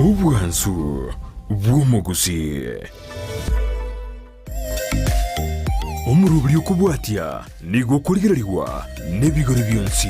Obwansu bw'omogusii. Omoroberi okobwatia nigo okorigererigwa nebigori bionsi.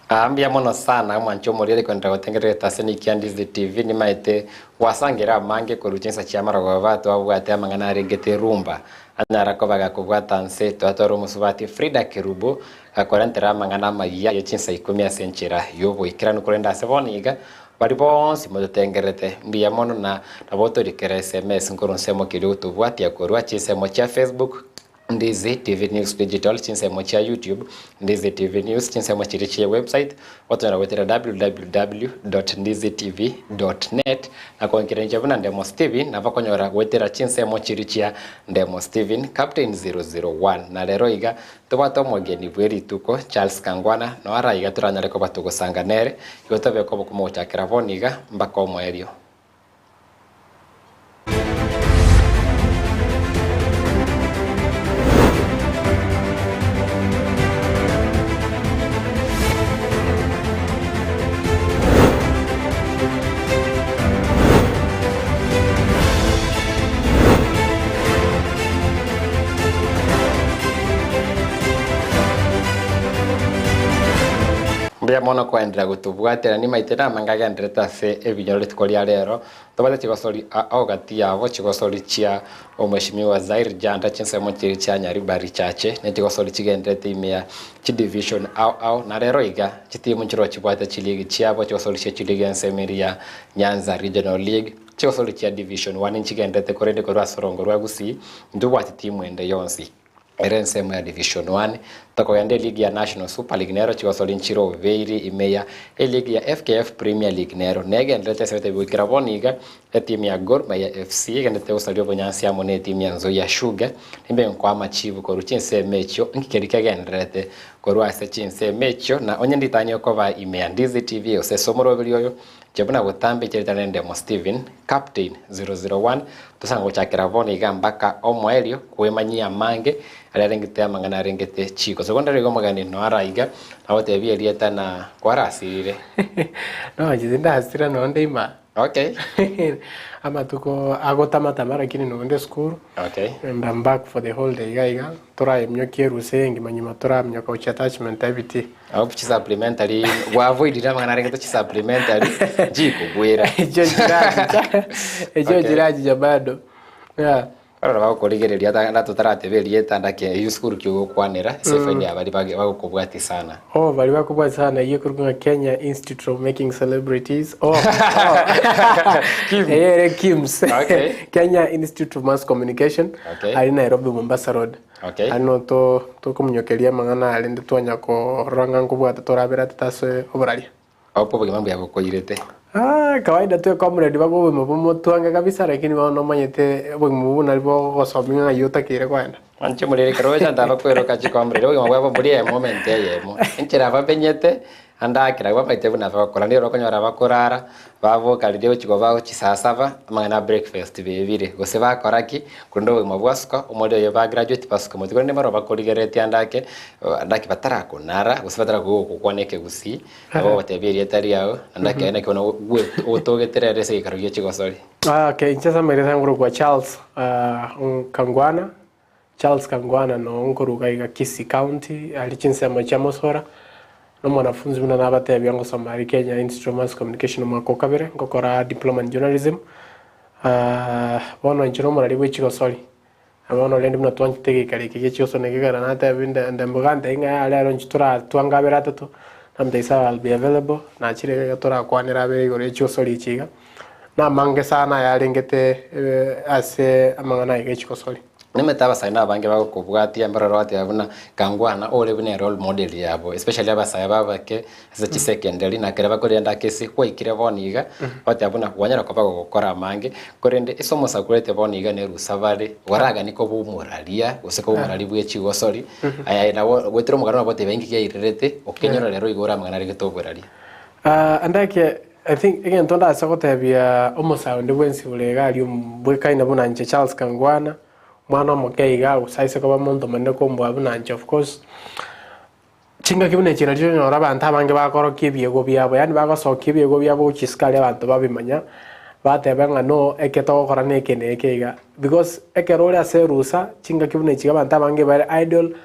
Aa mbuya mono sana omwanchi omoriri kwenderera gotengererete ase Nicky Ndizi TV nimaete gwasangire amange korwa chinsa chia marogoba twabwate amang'ana arengete rumba anyara koba gakobwata nse twatwara omosubati Frida Kerubo gakorentera amang'ana amayia ye chinsa ikomi ase enchera y'oboikeranu korende ase bono iga Baria bonsi mototengerete, mbuya mono na nabo torikere SMS nkorwa nsemo keria ogotobwatia korwa chinsemo chia Facebook, Ndizi TV News Digital, chinsemo chia YouTube, Ndizi TV News, chinsemo chiria chia website, otonyora goetera www.ndizitv.net na konkera inche buna Ndemo Steven nabo okonyora goetera chinsemo chiria chia Ndemo Steven Captain 001 na rero iga Tobwate omogeni bwe rituko, Charles Kangwana, noe ara iga toranyare koba togosanga nere, igo tobeke obokima gochakera bono iga mbaka omoerio. Mbuya mono koenderera gotobwatera nimaete namange agendererete ase ebinyoro rituko ria rero. Tobwate chigosori ao gati yabo chigosori chia omweshimiwa Zair Janda chinsemo chiria chia Nyaribari Chache ne chigosori chigendererete ime ya chidivision ao ao na rero iga chitimu nchiroo chibwate chiligi chiabo chigosori chie chiligi ensemo eria ya Nyanza Regional League. Chigosori chia Division One nchigenderete korende korwa ase orongo rwa Gusii ntobwati timu ende yonsi ere ensemo ya Division One. Tokogenda eligi ya National Super League nero chigosori nchire obobeiri ime ya eligi ya FKF Premier League nero negenderete ase gotebi goikera bono iga etimu ya Gor Mahia FC egenderete gosaria obonyansi amo ne etimu ya Nzoia Sugar nimbe nkoa amachibu korwa chinsemo echio nki keria kegendererete korwa ase chinsemo echio na onye nditanyie koba ime ya Ndizi TV gose ase omoroberi oyo Inche buna botambe inche ritang'ani Ndemo Stephen, Captain 001, tosanga gochakera bono iga mpaka omoerio kwemanyia amange aria arengete amang'ana arengete chiko. So kondere iga omogeni noara iga nagotebia erieta na kwarasirire. No inche tindasira nonde ima. Okay. Amatuko agotamatama lakini nonde esukuru. Okay. And I'm back for the holiday iga iga torayemiokia erusa eye engima nyuma toraminyoka gochia attachment ya ebitii. Ago chisupplementary gwavoidire amang'ana arengete chisupplementary nchikogwera. Echio chirachicha echio Okay. chirachicha bado yeah. Barora bagokorigereria ata ata totarateba erieta ndake eywo sukuru ki ogokwanera ase efaida ya baria bage bagokobwatia sana. Oh baria bakobwatia sana eyio ekorokwa ng'a Kenya Institute of Making Celebrities oh, oh. Kims. Eye ere KIMS. Okay. Kenya Institute of Mass Communication Okay. aria Nairobi Mombasa Road. Okay. Aria no to tokominyokeria amang'ana aria rende twanya korora ng'a nkobwata torabere atete ase oboraria. Obo obogima mbuya bokoirete. Ah, kawaida tu comrade baka obogima bomotwange kabisa lakini bono omanyete obogima obwo nari bogogosomia ng'a ng'ai otakeire koenda. Inche morere ekero ocha ntaba kweroka chicomrade obogima bwabo mbori emoment eyemo. Enchera bamenyete ande akera bamaete buna bagokora nigo okonyora bakorara baboka riria gochia koba gochia saa saba amang'ana a breakfast bebire gose bakora ki korende obogima bwasuka omorero oyo ba graduate basuka motwe korende barobwo bakorigereretie ande ake ande ake batarakonara gose batarakoigwa gokwana ekegusii. Nabo ogotebia erieta riao, naende ekeene naki bono otogete rero ase egeikaro gie chigosori. Ah, okay, inche ase amageso nkorokwa Charles ah, Kangwana, Charles Kangwana no nkoruga iga Kisii County, aria chinsemo chia Mosora, na omwanafunzi buna nabatebia ngosoma aria Kenya Institute of Mass Communication omwaka o kabere, ngokora diploma in journalism, ah, bono inche nomorari bwe chigosori. Na bono rende buna twanchete egeikaro eke gia chiosoni ekegera natebia nde nde mboga ntebie ng'a yaya rero inche tora twanga abere atato, namotebia sawa I'll be available, nachire iga iga torakwanere abere igoro ya chiosori echi iga, na amange sana ayarengete ase amang'ana aiga ya chigosori. Nimanyete abasae nabange bagokobwatia mbarore bagoteba buna Kangwana ore buna erole model yabo especially abasae babake ase chisecondary na ekero bakorenda ake ase gwaikire bono iga bagoteba buna kwanyara koba gogokora amange korende ase omosakurete bono iga nerusa bare oraganie koba omoraria gose koba omoraria bwe chigosori aye nabo goetera omogano nabo ogoteba inki kiairerete okenyora rero igo ore amang'ana aregete oboraria. Andake I think egento ndase gotebia omosae onde bwensi ore iga aria bwekaine buna inche Charles Kangwana, omwana omoke iga gose aise koba monto omonene kombua buna inche of course, chingaki buna echi nario onyore abanto abange bakorokia ebiegwa biabo yaani bagosokia ebiegwa biabo gochia isiko aria abanto babimanya, bateba ng'a no eke togokora na eke na eke iga. Because ekero ore ase erusa, chingaki buna echi iga abanto abange bare idle,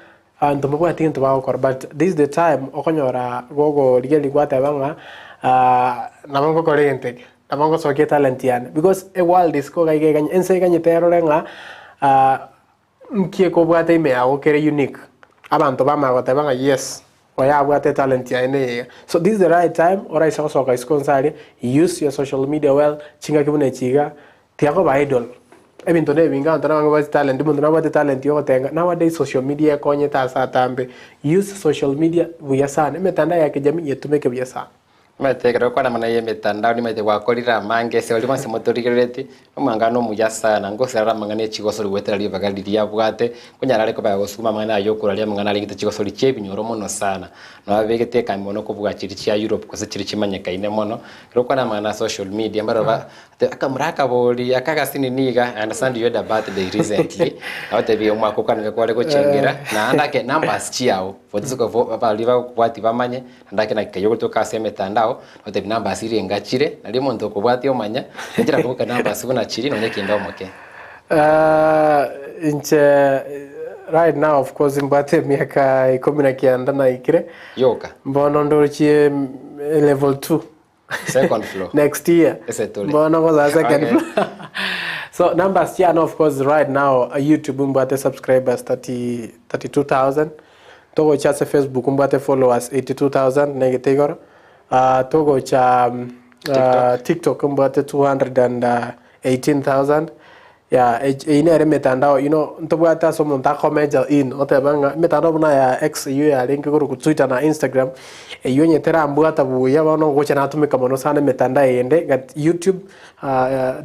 Abanto mbabwati gento bagokora but this is the time okonyora gokorigereria gwateba ng'a nabo ngokora egento eke, nabo ngosokia etalent yane because eworld isiko iga iga ense eganyete erore ng'a nki ekobwate ime yago kere unique, abanto bamanya goteba ng'a yes oyo abwate etalent yaye neye iga. So this is the right time oraise gosoka isiko inse aria, use your social media well, chingaki buna echi iga, Tiakoba idle. Ebinto nebinge abanto nabange babwate talent, omonto nabwate talent yogotenga, nowadays social media ekonyete ase atambe, use social media buya sana, emetandao ya kijamii yetumeke buya sana. Omanyete ekero okwana amang'ana ya emetandao nimanyete gwakorire amange ase baria bonsi motorigerereti, omwangano omuya sana, ngosirara amang'ana echigosori goetera ribaga riria abwate, konyara are koba gosukuma amang'ana aya okoraria amang'ana arengete chigosori chia ebinyoro mono sana. Nababegete ekambi mono kobua chiria chia Europe gose chiria chimanyekaine mono, ekero okwana amang'ana a social media mbaro ba Akamura akaboria, Akagasini niga, I understand you had a birthday recently. Agotebia omwaka okwanire kware gochengera, naende ake numbers chiao, for the sake of baria bagokobwatia bamanye, naende ake naki kaiyo gotoka ase emetandao, agotebia numbers iria enga chire, nario omonto okobwatia omanya, inchera koboka numbers buna chiria nonya kende omoke. Inche right now of course mbwate emiaka ikomi na kianda naikire, Yoka. Bono ndorochie level two. Second floor. Next year. Ese tore. Bono gosa second Okay. floor. So numbers chiane of course right now YouTube mbwate subscribers 30 32000 togocha ase Facebook mbwate followers 82000 negete igoro Ah, togocha TikTok mbwate 218000 Yeah, eyio nere emetandao you know ntobwate ase omonto akomeja in oteba ng'a emetandao buna ya X eyio yarenge korokwa Twitter na Instagram, eyio onye terambwata buya bono ogocha natumeka mono sana emetandao eyende but YouTube,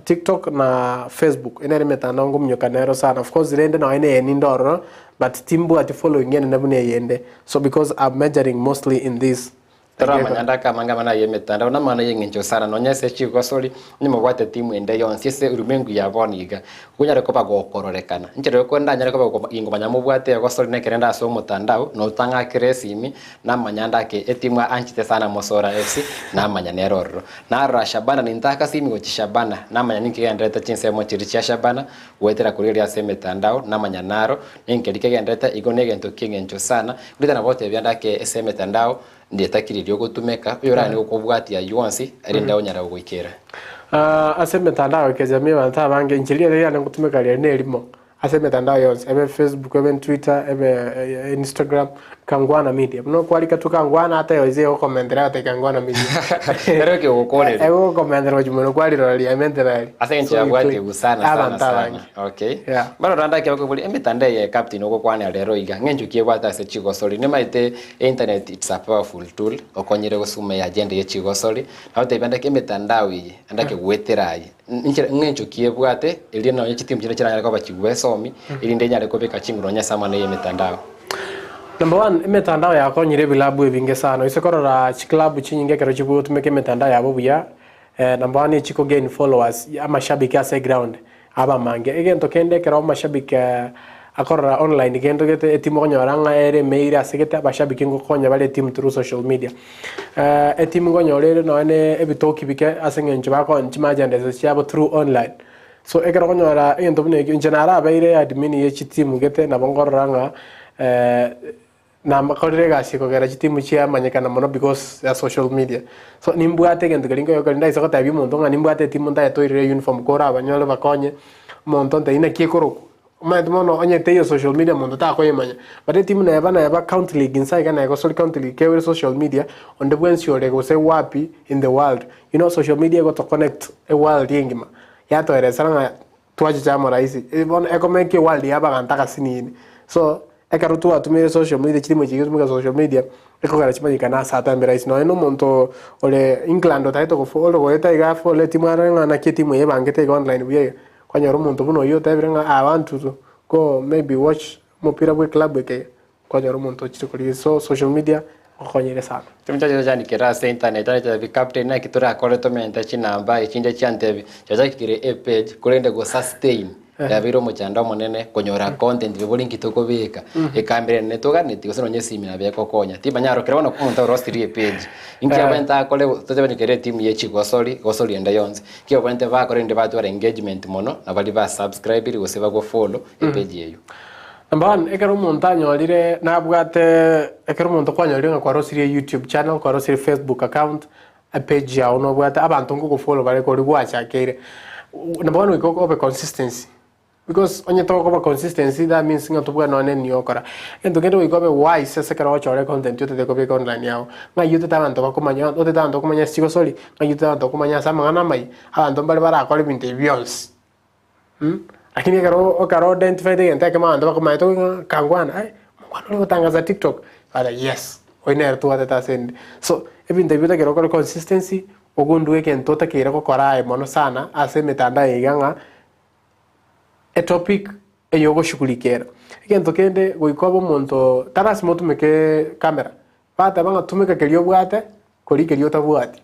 TikTok na Facebook eyio nere emetandao nkominyoka nero sana. Of course rende nonye na eye ninde ororo but timbwati following enene buna eyende so because I'm majoring mostly in this. Toramanya ande akamanga amang'ana ay'emetandao namang'ana y'engencho sana, nonya ase chigosori, onye mobwate timu ende yonsi ase ulimwengu ya bono iga, okonyare koba gokororekana. Inche rero ndanyare koba gingomanya mobwate egosori nekero inde ase omotandao, notang'akere esimi, namanya ande ake etimu anchete sana Mosora FC, namanya nere ororo. Narora Shabana nintaka esimi gochia Shabana, namanya ninki kegendererete chinsemo chiria chia Shabana, goetera korigereria ase emetandao, namanya naro, ninki kegendererete, igo negento ki'engencho sana, Rita nabo otebia ande ake ase emetandao, Ndietaki riria ogotumeka, oyorane gokobwatia ayio onsi, erinde onyare gogoikera. Ase emetandao ya kijamii abanto abange, inche rieta riane ngotumeka riria nerimo ase emetandao yonsi, ebe Facebook, ebe Twitter, ebe Instagram, Kangwana Media. Buna okwarika tu Kangwana ata oise egokomentera egotebia Kangwana Media. Ere ekegokoreria. Egokomentera gochia mono kwarirora riamentera aria. Ase eng'encho yabwate busana sana Abanto sana. abange. Okay. Yeah. Bono rende ekero okobori emetandao eye captain ogokwanera rero iga, ng'encho ki ebwate ase chigosori? Nimaete internet it's a powerful tool, okonyire gosuma eagenda ye chigosori, nabo tebia ndake emetandao eye, ndake goetera aye. Inche ng'encho ki ebwate, erio nonye chitimu chinde chiranyare koba chigwesomi, erinde enyare kobeka chinguru nonye ase amang'ana ye emetandao. Number one, emetandao yakonyire ebilabu ebinge sana. Oise korora chiklabu chinyinge ekero chigotumeka emetandao yabo buya, number one echiko gain followers, amashabiki ase eground. Abamange. Egento kende ekero amashabiki akorora online gento gete etimu okonyora ng'a ere emeire ase gete abashabiki ngokonya bare etimu through social media. Etimu nkonyora ere nonya ne ebitoki bike ase eng'encho bakonya chimerchandise chiabo through online. So ekero okonyora egento buna ekio, inche narabeire admin ye chitimu gete nabo nkorora ng'a Namakorire egasi kogera chitimu chiamanyekana mono because ya social media. So nimbwate egento keria nkoyokora ndaise gotebia omonto ng'a nimbwate etimu ntayetoirire uniform kore abanyore bakonye, omonto ontebie naki ekorokwa. Omanyete mono onye teiyo social media monto takoyemanya. But etimu neba neba county league inse iga na egosori county league kebere social media, onde bwensi ore gose wapi in the world, you know social media egoto connect eworld engima, yatoeresera ng'a. Twachicha amo rahisi, bono ekomake eworld ya abanto agasinini. So, ekero twatumire social media chirimo chigotumeka social media, ekogera chimanyekane ase atambe rahisi. Nonye na omonto ore England otagete gofo ore goeta iga afollow etimu arore ng'a naki etimu eye ebangete iga online buya iga, kwanyora omonto buna oyio otebire ng'a I want to go maybe watch omopira bwa eclub eke iga, Kwanyora omonto ochire korigia so social media gokonyire sana. Chimuchacha chiandikire ase internet aretebi captain naki torakore tomente chinamba echinde chiantebi chiachakire epage korende go sustain yabeire omochando omonene konyora content bibori nki tokobeka ekambera ene toganeti gose nonye esimi nabo ekokonya timanya aro kero bono omonto orosirie epage inki abwenerete akore tochie kere etimu ye chigosori gosori ende yonsi nki babwenerete bakore rende batware engagement mono na baria ba subscribiri gose bago follow epage eywo. Number one, ekero omonto anyorire nabwate ekero omonto kwanyorire ng'a kwarosirie YouTube channel, kwarosirie Facebook account, epage yago nobwate, abanto nkogofollow bare koria gwachakeire. Number one goika obe consistency because onye tokoba consistency that means ng'a tobwate nonye na eniyo okora. Egento kende goika obe wise ase ekero ogochora econtent otete kobeka online yago, ng'ai otete abanto bakomanya, otete abanto bakomanya ase chigosori, ng'ai otete abanto bakomanya ase amang'ana amaya, abanto mbare barakore ebinto ebi bionsi. Lakini ekero ekero oidentifyete egento ekemo abanto bakomanyete ng'a kangwana eh, omongwana oria ogotangaza tiktok, bare yes, oyio nere twatete ase ende. So, ebinto ebio otakeire okore consistency, ogundue egento otakeire gokora aye mono sana ase emetandao eye iga ng'a etopic eye ogoshughulikera. Egento kende goika obe omonto tari lasima otumeke camera, Bateba ng'a tumeka keria obwate, koria keria otabwati.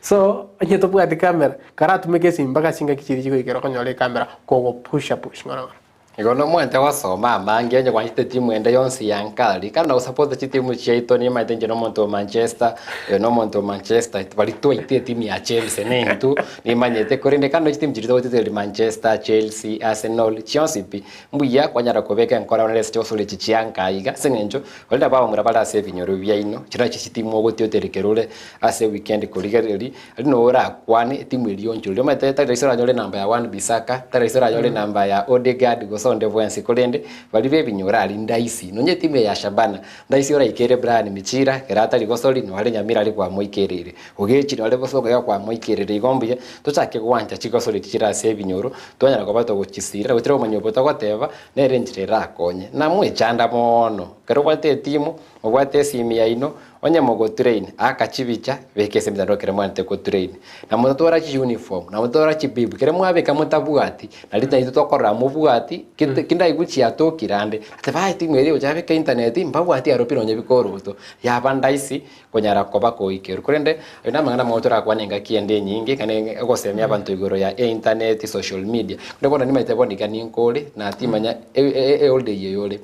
So, onye tobwati camera, karatumeke esimi mpaka chingaki chiria chigoikera okonyora ecamera kogopusha push ng'ora ng'ora. Igo nomwente gosoma amange onye gwanchete etimu ende yonsi ya nkari kando na gosapota chitimu chiaito nimanyete inche nomonto o Manchester, oyo nomonto o Manchester, baria twaite etimu ya Chelsea nintwe nimanyete korende kando chitimu chiria togotetereria Manchester, Chelsea, Arsenal, chionsi pi, mbuya kwanyara kobeka enkora ase chigosori echi chia nka iga ase eng'encho Korende abwo abamura bare ase ebinyoro biaino, chirachie chitimu ogotiotereria ore ase ewikendi korigereria, aria noo orakwane etimu eria onchorire. Omanyete tari rahisi oranyore enamba ya Wan Bissaka, tari rahisi oranyore enamba ya Odegaard gose onde bwensi, korende baria b'ebinyoro aria ndaisi. Nonya etimu eye ya Shabana, ndaisi oraikere Brian Michira, ekero atari gosori, nore Nyamira aria kwamoikereire. Ogechi nore bosongo iga kwamoikereire. Igo mbuya, tochake gwancha chigosori echi chire ase ebinyoro, twanyara koba togochisira, gotira obomanyi obo togoteba, Nere enchera erakonye. Namwechanda mono. Ekero obwate etimu, mobwate esimi yaino, onye mogotrain, aka chibicha, beka ase emetandao ekero mwanete gotrain. Na motatwara chiuniform, na motatwara chibib, ekero mwabeka motabwati, nari naintwe tokorora mobwati, kende kindaigwe chiatokire ande, ateba aye etimu eria egocha yabeka internet, mbabwati aro pi nonye bikoroto. Yaba ndaisi. konyara koba koikerwa. Korende aye namang'ana amang'o torakwane engaki ende enyinge, ekero ogosemia abanto igoro ya eintaneti, social media. Korende bono nimanyete bono iga ninkore, na timanya eholiday eye ore,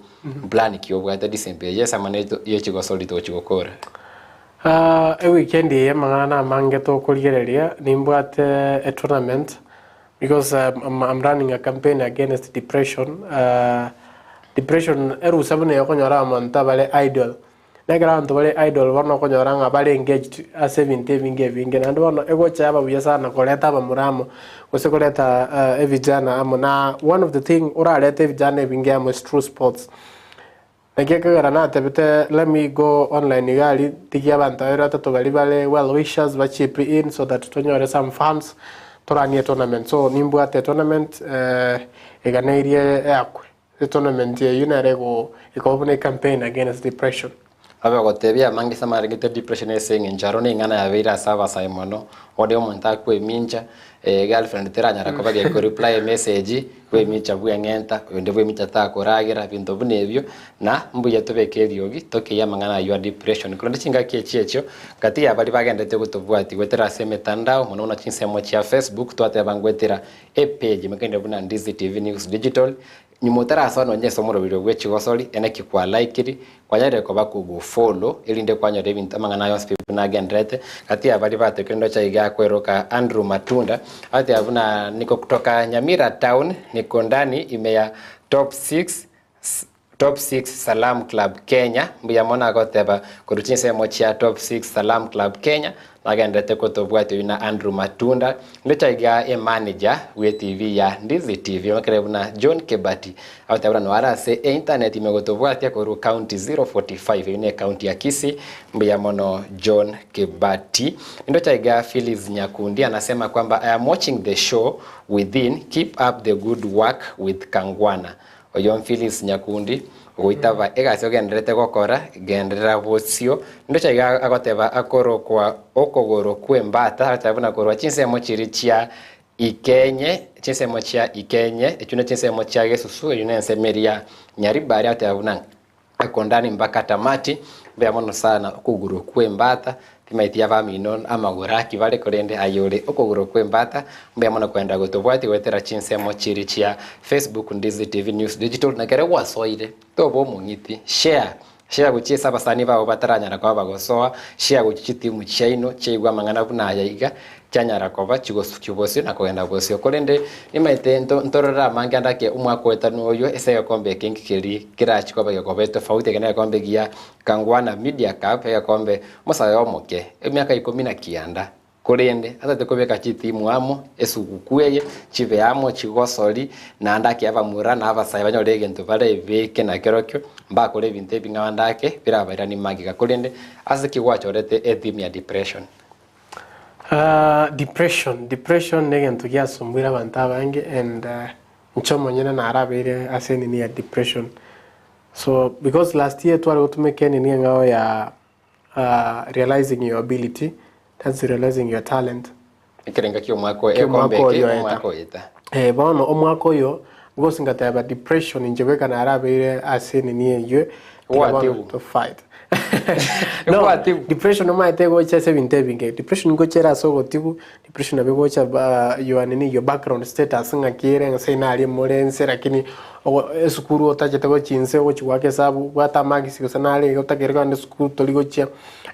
plan ki obwate December eye ase amang'ana ye chigosori togochi gokora? Eweekend eye amang'ana namange tokorigereria, nimbwate etournament because I'm running a campaign against depression, depression erusa buna eye okonyora abanto abare idle. Na ekero abanto bare idle bono okonyora ng'a bare engaged ase ebinto ebinge ebinge, naende bono egocha yaba buya sana koreta abamura amo, gose koreta evijana amo, na one of the thing orarete evijana ebinge amo is through sports. Naki ekogera natebete let me go online iga aria tigia abanto babere batato baria bare well wishers ba chip in so that tonyore some funds toranie etournament. So nimbwate etournament eganeirie eakwe. Etournament eyio nere ekoba buna ecampaign against depression. Abe ogotebia amange ase amarengete depression ase eng'encho aro neng'ana yabeire ase abasae mono, ore omonto akwemiincha, girlfriend teranyara koba gekoreply emessage, bwemiincha bweng'enta, oyonde bwemiincha takoragera, ebinto buna ebio, na mbuya tobeke eriogi tokeyie amang'ana aywo a depression. Korende chingaki echi echio, gati ya baria bagenderete gotobwatia goetera ase emetandao, mono mono chinsemo chia Facebook, twateba ngoetera Epage emekende buna Ndizi TV News Digital, nyuma otarasoa nonye ase omoroberio bwe chigosori, eneki kwa likiri, kwanyarire koba kogo follow erinde kwanyora ebinto amang'ana aya onsi pi buna agendererete. Gati ya baria batokire ndoche iga akweroka Andrew Matunda, agateba buna niko kutoka Nyamira town, niko ndani ime ya top 6. Top Six Salam Club Kenya, mbuya mono agoteba korwa chinsemo chia Top Six Salam Club Kenya, nagenderete kotobwatia oyio na Andrew Matunda, ndocha iga emanager bwe TV ya Ndizi TV, omakere buna John Kebati, agoteba buna noare ase einternet ime gotobwatia korwa county 045, eyio ne ecounty ya Kisii, mbuya mono John Kebati. Ndocha iga Phyllis Nyakundi anasema kwamba I am watching the show within, keep up the good work with Kangwana. Oyo Phyllis Nyakundi, ogoitaba egasi ogendererete gokora, genderera bosio. Ndoche iga agoteba akorokwa okogoro kw'embata, agoteba buna korwa chinsemo chiria chia Ikenye, chinsemo chia Ikenye, echio ne chinsemo chia Gesusu, eyio nensemo eria Nyaribari, agoteba buna akondani mpaka tamati, mbuya mono sana okogoro kw'embata. Timaeti abamino amagoro aki bare, korende aye ore okogoro kw'embata. Mbuya mono kwenda gotobwatia goetera chinsemo chiria chia Facebook, Ndizi TV News Digital, na ekero gwasoire tobe omong'iti, share, share gochia ase abasani bao bataranyara koba bagosoa, share gochia chitimu chiaino chiaigwa amang'ana buna aya iga, chianyara koba chigosukia bosio na kogenda bosio. Korende nimaete nto ntorore amange ande ake omwaka oetanu oyio ase egekombe eke nki keria kerachie koba gekoba etofauti eke negekombe gia Kangwana Media Cup, egekombe omosae omoke, emiaka ikomi na kianda, korende atagete kobeka chitimu amo, esuguku eye, chibe amo, chigosori, naende ake abamura na abasae banyore egento barebeke nakerokio, mbakore ebinto ebing'ao ande ake, birabairanie magega. Korende ase ki gwachorete etheme ya depression? Depression, depression negento giasumbuire abanto abange and inche omonyene narabeire ase enini ya depression. So because last year tware gotumeka enini eng'ao ya realizing your ability, that's realizing your talent. Ekerengo ki'omwaka oyo, Ki'omwaka egekombe eke, oyo oeta. omwaka oeta. Eh, bono omwaka oyo because ngateba depression inche bweka narabeire ase enini eywo tiga bono Gwatibu. to fight. No, Gwatibu. depression omanyete egocha ase ebinto ebinge. Depression ngocha ere ase ogotibu, depression nabo egocha ba your nini your background status ng'aki ere nse naria more nse lakini ogo esukuru otachete gochia inse ogochia goaka esabu obwate amarks gose nare iga otakeire kogenda esukuru tori gochia,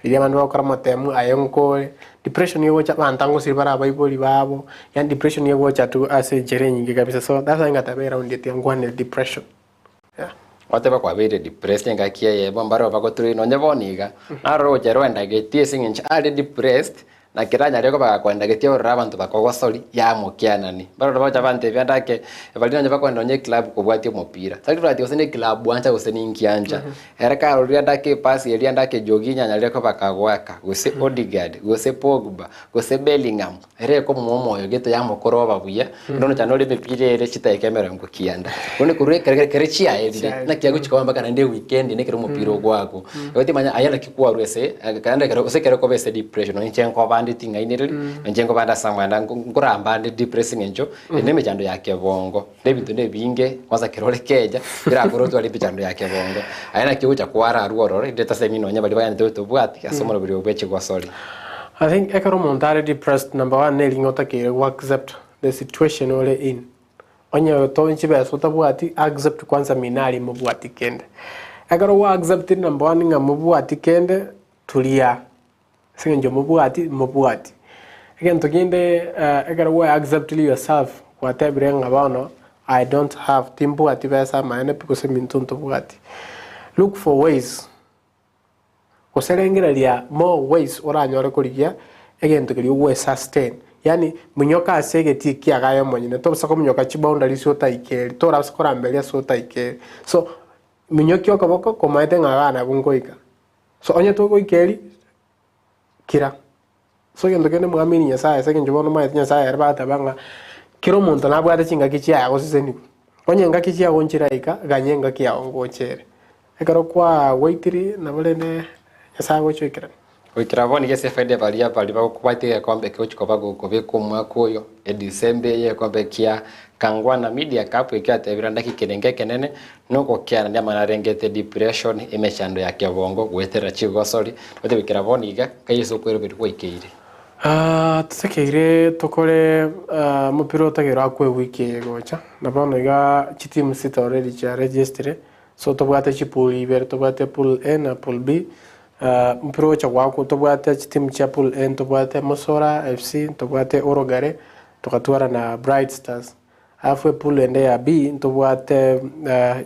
riria abande bagokora amatemu aye nkore. Depression nigo egocha abanto angosire bare abaibori babo, yaani depression nigo egocha tu ase enchera enyinge kabisa so that's why ngateba eround eye tiga nkwane depression, yeah. Gwateba kwabeire depressed engaki eyemo mbaro bagotureri nonye bono iga, narora ogocha ere oendagetie ase eng'encho are depressed, na keranyare koba gakoendagetie orore abanto bakogosori yamokianani. Mbarore bagocha bantebia ndake, baria nonye bakoenda nonye eclub kobwatia omopira, tari korora ati gose ne eclub ancha gose ninki ancha. Ere karorire ndake epasi eria ndake Jorginho anyarire koba kagoaka, gose Odegaard, gose Pogba, gose Bellingham, ere ekomoa omoyo gete yamokora oba buya, bono chande ore emepira ere chidakika emerongo kianda. Bono korwa ekero ekero chiaerire, naki agochia koba mpaka naende eweekend nekero omopira ogoakwa. Igo timanya aye naki kwarwa ase naende ekero gose ekero okoba ase depression nonye inche nkoba nde ting'ainereri, inche nkoba nde ase amang'ana nkoramba nde depressed eng'encho, eye na emechando ya kebongo. Na ebinto nebinge, kwanza ekero ore keja, birakore otware emechando ya kebongo. Aye naki ogocha kwararwa ororo, rende tasemi nonya baria bagenderete gotobwatia ase omoroberi obo bwe chigosori. I think ekero omonto are depressed number one neri ng'a otakeire go accept the situation ore in. Onye to chibesa otabwati, accept kwanza mino aria mobwati kende. Ekero gwa acceptire number one ng'a mobwati kende, turia. Ase eng'encho mobwati, mobwati. Egento kende ekero gwa acceptire yourself, gwatebire ng'a bono I don't have, timbwati besa amaene pi gose minto ntobwati. Look for ways, gose rengereria more ways oranyore korigia egento keria ogoe sustain. Yaani monyoka ase egetii kiago aye omonyene, tobasa komonyoka chiboundaries otaikeri, torabasa koramberia ase otaikeri. So, monyokia okoboko komaete ng'a igaa nabo nkoika. So onye togoika eri, kira. So egento kende mwamini Nyasaye ase eng'encho bono omanyete Nyasaye ere bagateba ng'a kera omonto nabwate chingaki chiaye agosesenigwa. Onye engaki chiago nchiraika, ganya engaki yago ngocha ere. Ekero kwagoitiri nabo rende Nyasaye agocha oikerania. Goikera bono iga ase efaida baria baria bagokobwatia egekombe eke gochia koba gokobekwa omwaka oyo, Edisemba eye egekombe kia Kangwana Media Cup ekio atebire ndaki ekerengo ekenene nogokeanania amang'ana arengete depression, emechando ya kebongo, goeterera chigosori, gote goikera bono iga nkai ase okweroberia gwaikeire. Totakeire tokore omopira otakeire oakwe ewiki eye gocha, na bono iga chitimu sita already chia registire, so tobwate chipool ibere, tobwate pool A na pool B, Omopira ogocha goakwa tobwate chitimu chia pool A ntobwate Mosora FC, ntobwate Orogare, togatwara na Bright Stars. Alafu epool ende ya B ntobwate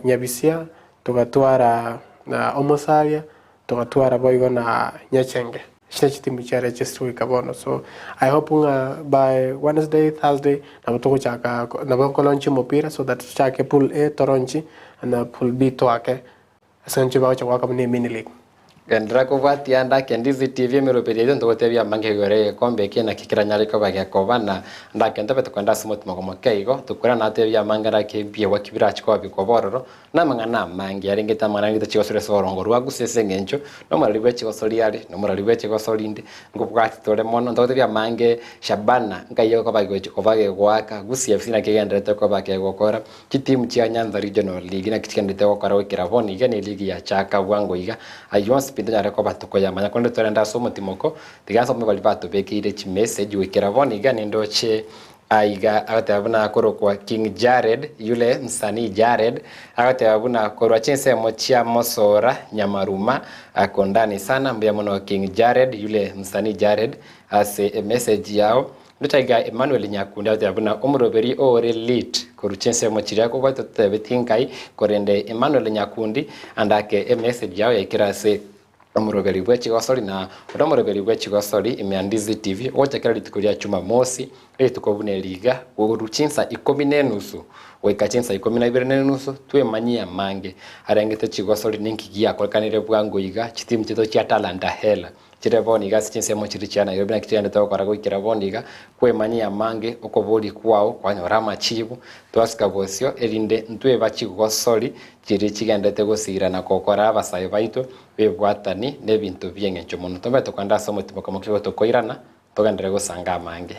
Nyabisia, Togatwara na Omosaria, togatwara boigo na Nyachenge. Echi nachio chitimu chia register goika bono. So I hope ng'a by Wednesday, Thursday nabo togochaka nabo nkolaunchia omopira so that tochake pool A toronchi na pool B toake ase eng'encho bagocha goaka buna emini league. Genderera kobwatia ande ake Ndizi TV emeroberi yaito ntogotebia amange igoro y'egekombe eke naki keranyare koba gekoba na ande ake ntobe tokogenda ase omotima omoke igo tokwerana natebie amange ande ake ebiegwa ki birache koba bikoba ororo na amang'ana amange arengete amang'ana arengete chigosori ase oborongo rwa gose ase eng'encho nomorari bwe chigosori are nomorari bwe chigosori inde nkobwati tore mono ntogotebia amange Shabana nkai okoba gochi koba gegoaka Gusii FC naki egendererete koba kegokora Chitimu chia Nyanza Regional League naki chigendererete gokora goikera bono iga ne eligi yachaka bwango iga. Ayio onsi pi ntonyare koba tokoyamanya korende torende ase omotimoko tiga nsome baria batobekeire chimessage goikera bono iga nindoche aiga agoteba buna akorokwa King Jared yule msanii Jared agoteba buna korwa chinsemo chia Mosora Nyamaruma ako ndani sana mbuya mono King Jared yule msanii Jared ase emessage yao. Ndoche iga Emmanuel Nyakundi agoteba buna omoroberi ore lit korwa chinsemo chiria kobwate totebetie nkai korende Emmanuel Nyakundi ande ake emessage yao yaikire ase omoroberi bwe chigosori na ore omoroberi bwe chigosori ime ya Ndizi TV ogocha kera rituko ria Jumamosi rituko buna eri iga korwa chinsa ikomi na enusu goika chinsa ikomi na ibere na enusu twemanyie amange arengete chigosori ninki giakorekanire bwango iga chitimu chiaito chia Talanta Hela Chire bono iga ase chinsemo chiria chia Nairobi naki chigenderete gokora goikera bono iga, kwemanyia amange, okoboria kwao kwanyora amachibu, twasika bosio, erinde ntweba chigosori chiria chigenderete gosira na gokora abasae baito bebwatani nebinto bi'engencho mono. Tobe tokogenda ase omotima komokia igo tokoirana, togenderere gosanga amange.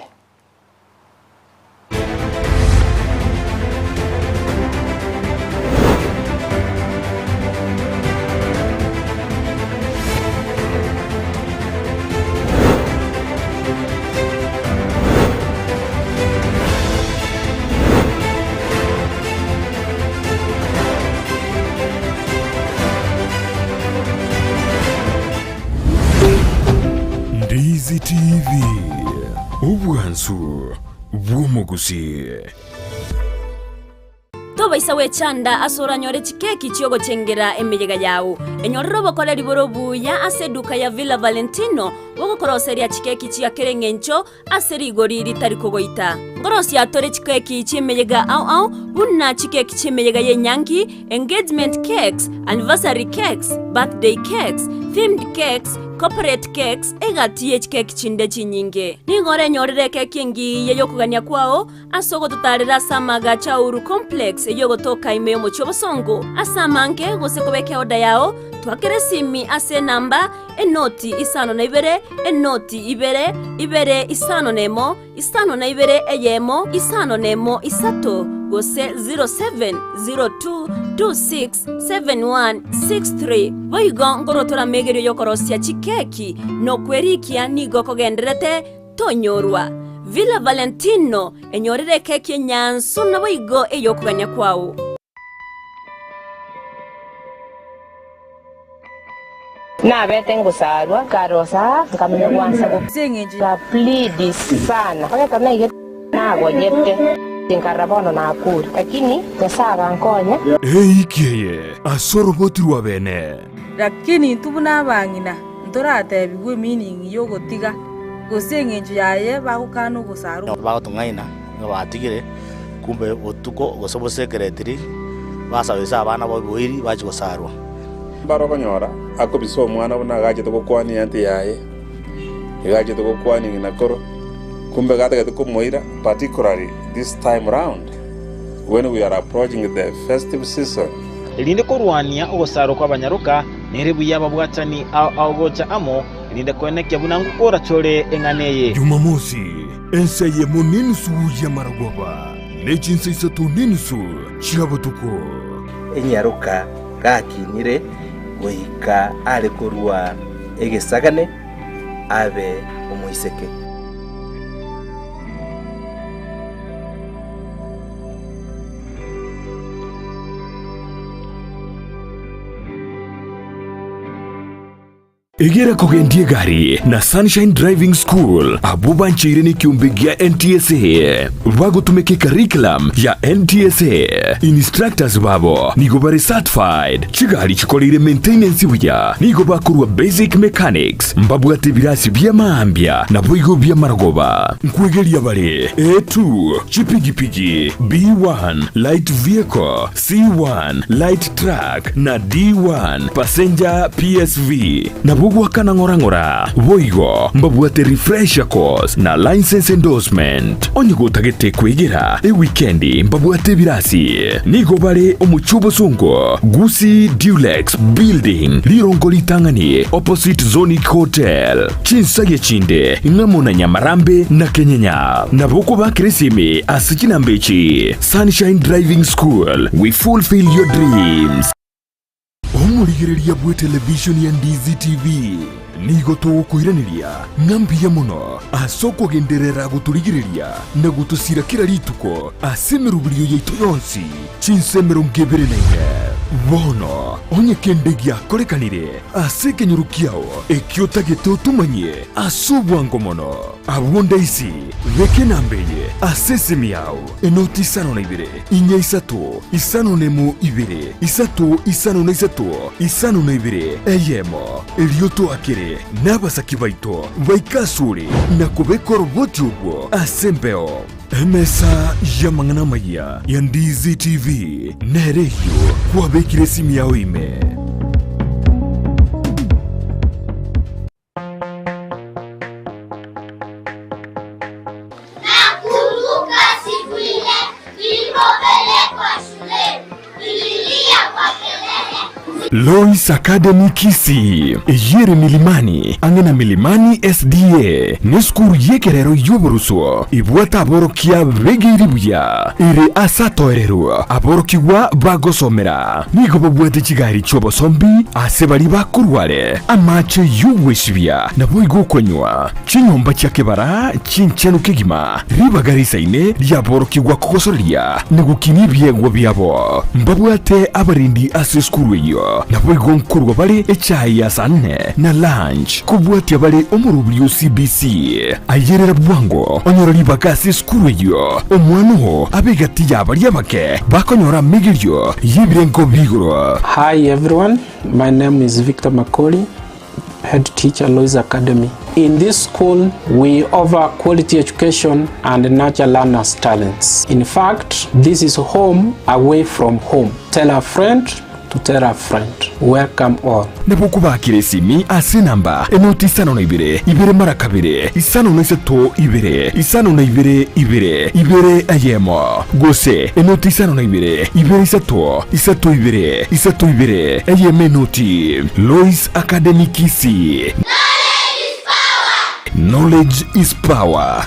Ndizi TV. Obwansu bw'omogusii. Tobaisa gwechanda ase oranyore chikeki chi'ogochengera emeyega yao. Enyorere obokoreri bore obuya ase eduka ya Villa Valentino bogokoroseria chikeki chia kera engencho ase rigori ritari kogoita. Nkorosia tore chikeki chi'emeyega ao ao buna chikeki chi'emeyega y'enyangi, engagement cakes, anniversary cakes, birthday cakes, themed cakes, corporate cakes, egati ye chikeki chinde chinyinge. Nigo orenyorere ekeki engiya y'okogania kwao ase ogototaarera ase amaagacho a Uhuru Complex ey'ogotoka ime y'omochie obosongo. Ase amange gose kobeka eoda yao, twakera esimi ase enamba enoti isano na ibere, enoti ibere, ibere isano na emo, 52 eyemo, 51 isato, gose 0702267163. Boigo nkorotora amegerio y'okorosia chikeki, na okwerikia nigo kogendererete tonyorwa. Villa Valentino, enyorere ekeki enyansu naboigo ey'okogania kwao. Nabete ngosarwa, nkarosa, nkamanya gwansa go. Ase engencho. Nka plead sana mpaka ekero naigete nagonyete, nkarora bono nakure, lakini Nyasae agankonya. Eiki eye ase oroboti rwa bene. Lakini intwe buna abang'ina ntoratebigwe emeaning y'ogotiga, gose eng'encho yaye bagokana ogosarwa. Bagotong'aina ng'a batigire, kumbe botuko gose bosekeretiri, basabisa abana boiboiri bachia gosarwa. Mbare okonyora akobisa omwana buna agachete gokwania eanti yaye, iga achete gokwania ng'ina koro, kumbe gatagete komoira, particularly this time round when we are approaching the festive season. Erinde korwania ogosarwa kw'abanyaroka, nere buya ababwatani ao ao gocha amo, erinde koenekia buna ngokoorachore eng'ana eye. Jumamosi, ensa eyemo nenusu y'amaragoba, ne chinsa isato nenusu chia botuko. Enyaroka gakinire goika are korua egesagane abe omoiseke. Egera kogendia egari na Sunshine Driving School abwo bancheire nekiombe gia NTSA bagotumeka ecurriculum ya NTSA. Instructors babo nigo bare certified, chigari chikoreire maintenance buya, nigo bakorwa basic mechanics, mbabwate ebirasi bia maambia naboigo bi'amarogoba. Nkwegeria bare A2, chipigipigi, B1, light vehicle, C1, light truck, na D1, passenger PSV. Nabwo goakana ng'ora ng'ora. Boigo mbabwate refresher course na licence endorsement. Onye gotagete kwegera ewikendi mbabwate ebirasi. Nigo bare omochie obosongo, Gusii Dulux Building, rirongo ritang'ani opposite Zonic Hotel. Chinsagia chinde ng'amo na Nyamarambe na Kenyenya. Nabo okobakera esimi ase chinamba echi, Sunshine Driving School, we fulfill your dreams. Omorigereria bw'etelevishoni ya Ndizi TV, nigo togokoiraneria ng'a mbuya mono ase okogenderera gotorigereria na gotosira kera rituko ase emeroberio yaito yonsi chinsa 24. Bono onye kende giakorekanire ase ekenyoro kiao ekio otagete otomanyie ase obwango mono, abwo ndaisi beka enamba eye ase esimi yao, Enoti isano na ibere, inya isato, isano nemo ibere, isato isano na isato, isano na ibere, eyemo. Erio toakere nabasaki baito baike asore na kobeka oroboti orwo ase embeo. Emesa y'amang'ana amayia ya Ndizi TV nere eyio kwabekire esimi yao ime. Nakumbuka siku ile nilipopelekwa shuleni, nililia kwa kelele. Lois Academy Kisii, eyio ere Milimani, ang'e na Milimani SDA, nesukuru y'ekerero y'oboruswo ebwate aborokia begeiri buya, ere ase atoererwe aborokigwa bagosomera. Nigo babwate chigari chi'obosombi ase baria bakorwa are, amache y'ogwesibia, naboigo okonywa, chinyomba chia kebara chinchenu kegima, ribaga risaine riaborokigwa kogosoreria na gokinia ebiegwa biabo. Mbabwate abarendi ase esukuru eyio, naboigo nkorwa bare echae ya saa nne na lunch, kobwatia bare omorobiri o CBC. Ayerera bwango onyore ribaga ase esukuru eyio, omwana oo abe egati y'abaria abake bakonyora amegerio y'ebirengo bi'igoro. Hi everyone, my name is Victor Makori, head teacher Lois Academy. In this school, we offer quality education and nurture learners' talents. In fact, this is home away from home. Tell a friend to tell a friend. Welcome all. Nabo okobakera esimi ase enamba enoti isano na ibere, ibere mara kabere, isano na isato ibere, isano na ibere ibere, ibere eyemo, gose enoti isano na ibere, ibere isato, isato ibere, isato ibere, eyemo enoti. Lois Academy Kisii. Knowledge is power.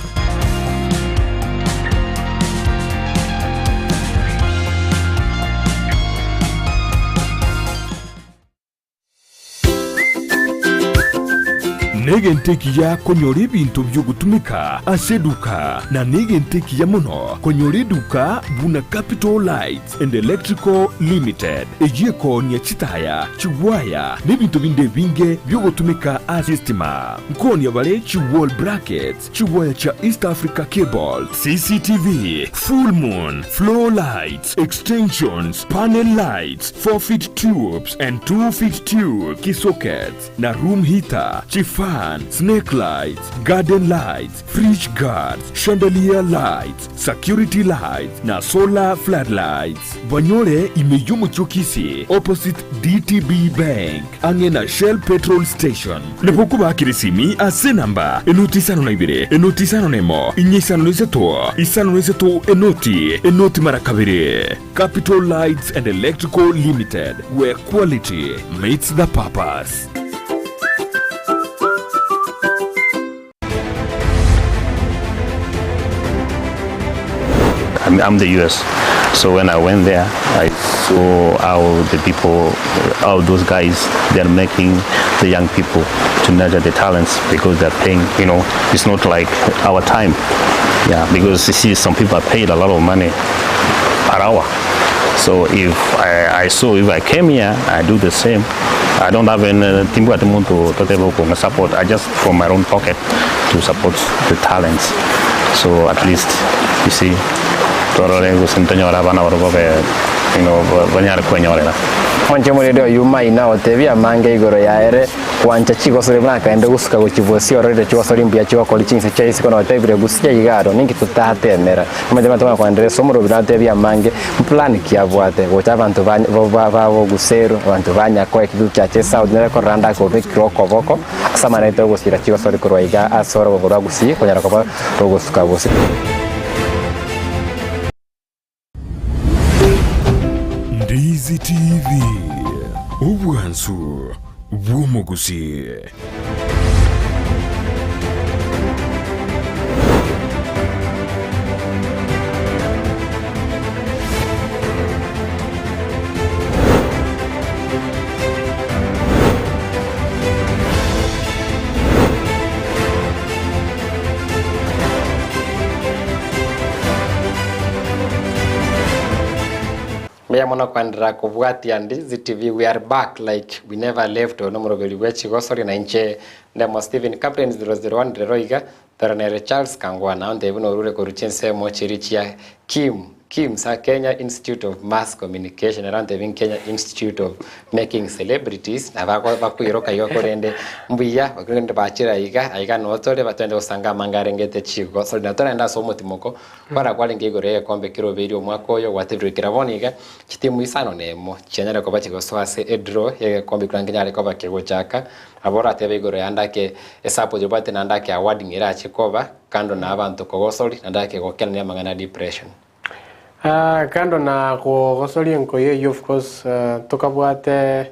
Negento ekiya konyora ebinto bi'ogotumeka ase eduka, na negento ekiya mono konyora eduka buna Capital Lights and Electrical Limited, eyio ekoonia chitaya, chigwaya, na ebinto binde ebinge bi'ogotumeka ase estima. Nkoonia bare chi wall brackets, chigwaya chia East Africa Cable, CCTV, full moon, floor lights, extensions, panel lights, 4 feet tubes and 2 feet tube, kisockets, na room heater, chifan, snake lights, garden lights, fridge guards, chandelier lights, security lights, na solar floodlights. Banyore ime y'omochie o Kisii opposite DTB Bank ang'e na Shell petrol station. Nabo okobakera esimi ase enamba enoti isano na ibere enoti isano na emo inye isano na isato isano na isato enoti enoti mara kabere. Capital Lights and Electrical Limited, where quality meets the purpose. I'm, I'm the US. So when I went there, I saw how the people, how those guys, they're making the young people to nurture the talents because they're paying, you know, it's not like our time. Yeah, because you see, some people are paid a lot of money per hour. So if I, I saw if I came here, I do the same. I don't have any timbwati monto totebe okong'a support I just from my own pocket to support the talents so at least you see torore gose ntonyore abana barobwo babe you know banyare kwenyorera. Mwanche omorende oyio maina otebie amange igoro yaere Gwancha chigosori buna akaenda gosuka gochia bosio ororire chigosori mbuya chigokori chinse chia isiko na otebire gusia iga aro ninki totatemera. Omanyete abanto bagokwanera ase omorobi natebie amange mplan ki abwate gocha abanto bagoguserwa abanto ba nyakoe ekeguru kiacha esauti nere korora ande akobekire okoboko ase amang'ana aito ogosira chigosori korwa iga ase orogongo rwa gusii konyara koba rogosuka bosio. Ndizi TV, obwansu bw'omogusii. Mbuya mono kwenderera kobwatia Ndizi TV we are back like we never left oyo nomoroberi bwe chigosori na inche Ndemo Stephen Captain 001 rero iga tore nere Charles Kangwana ontebi buna orure korwa chinsemo chiria chia Kim KIMS Kenya Institute of Mass Communication ere ontebi Kenya Institute of Making Celebrities nabo bakoiroka igo korende mbuya korende bachire aiga aiga noo tore batwende gosanga amanga arengete chigosori na torende ase omotimoko Kora kwarenge igoro y'egekombe kirobeire omwaka oyo gwatebirwe kera bono iga, chitimu isano nemo chianyare koba chigosoa ase edraw y'egekombe ekio kenyare koba kegochaka. Nabo oratebe igoro y'ande ake esupport obwate naende ake awarding erache koba kando na abanto kogosori naende ake gokenania amang'ana a depression. Kando na kogosoria enkoyo eyio of course tokabwate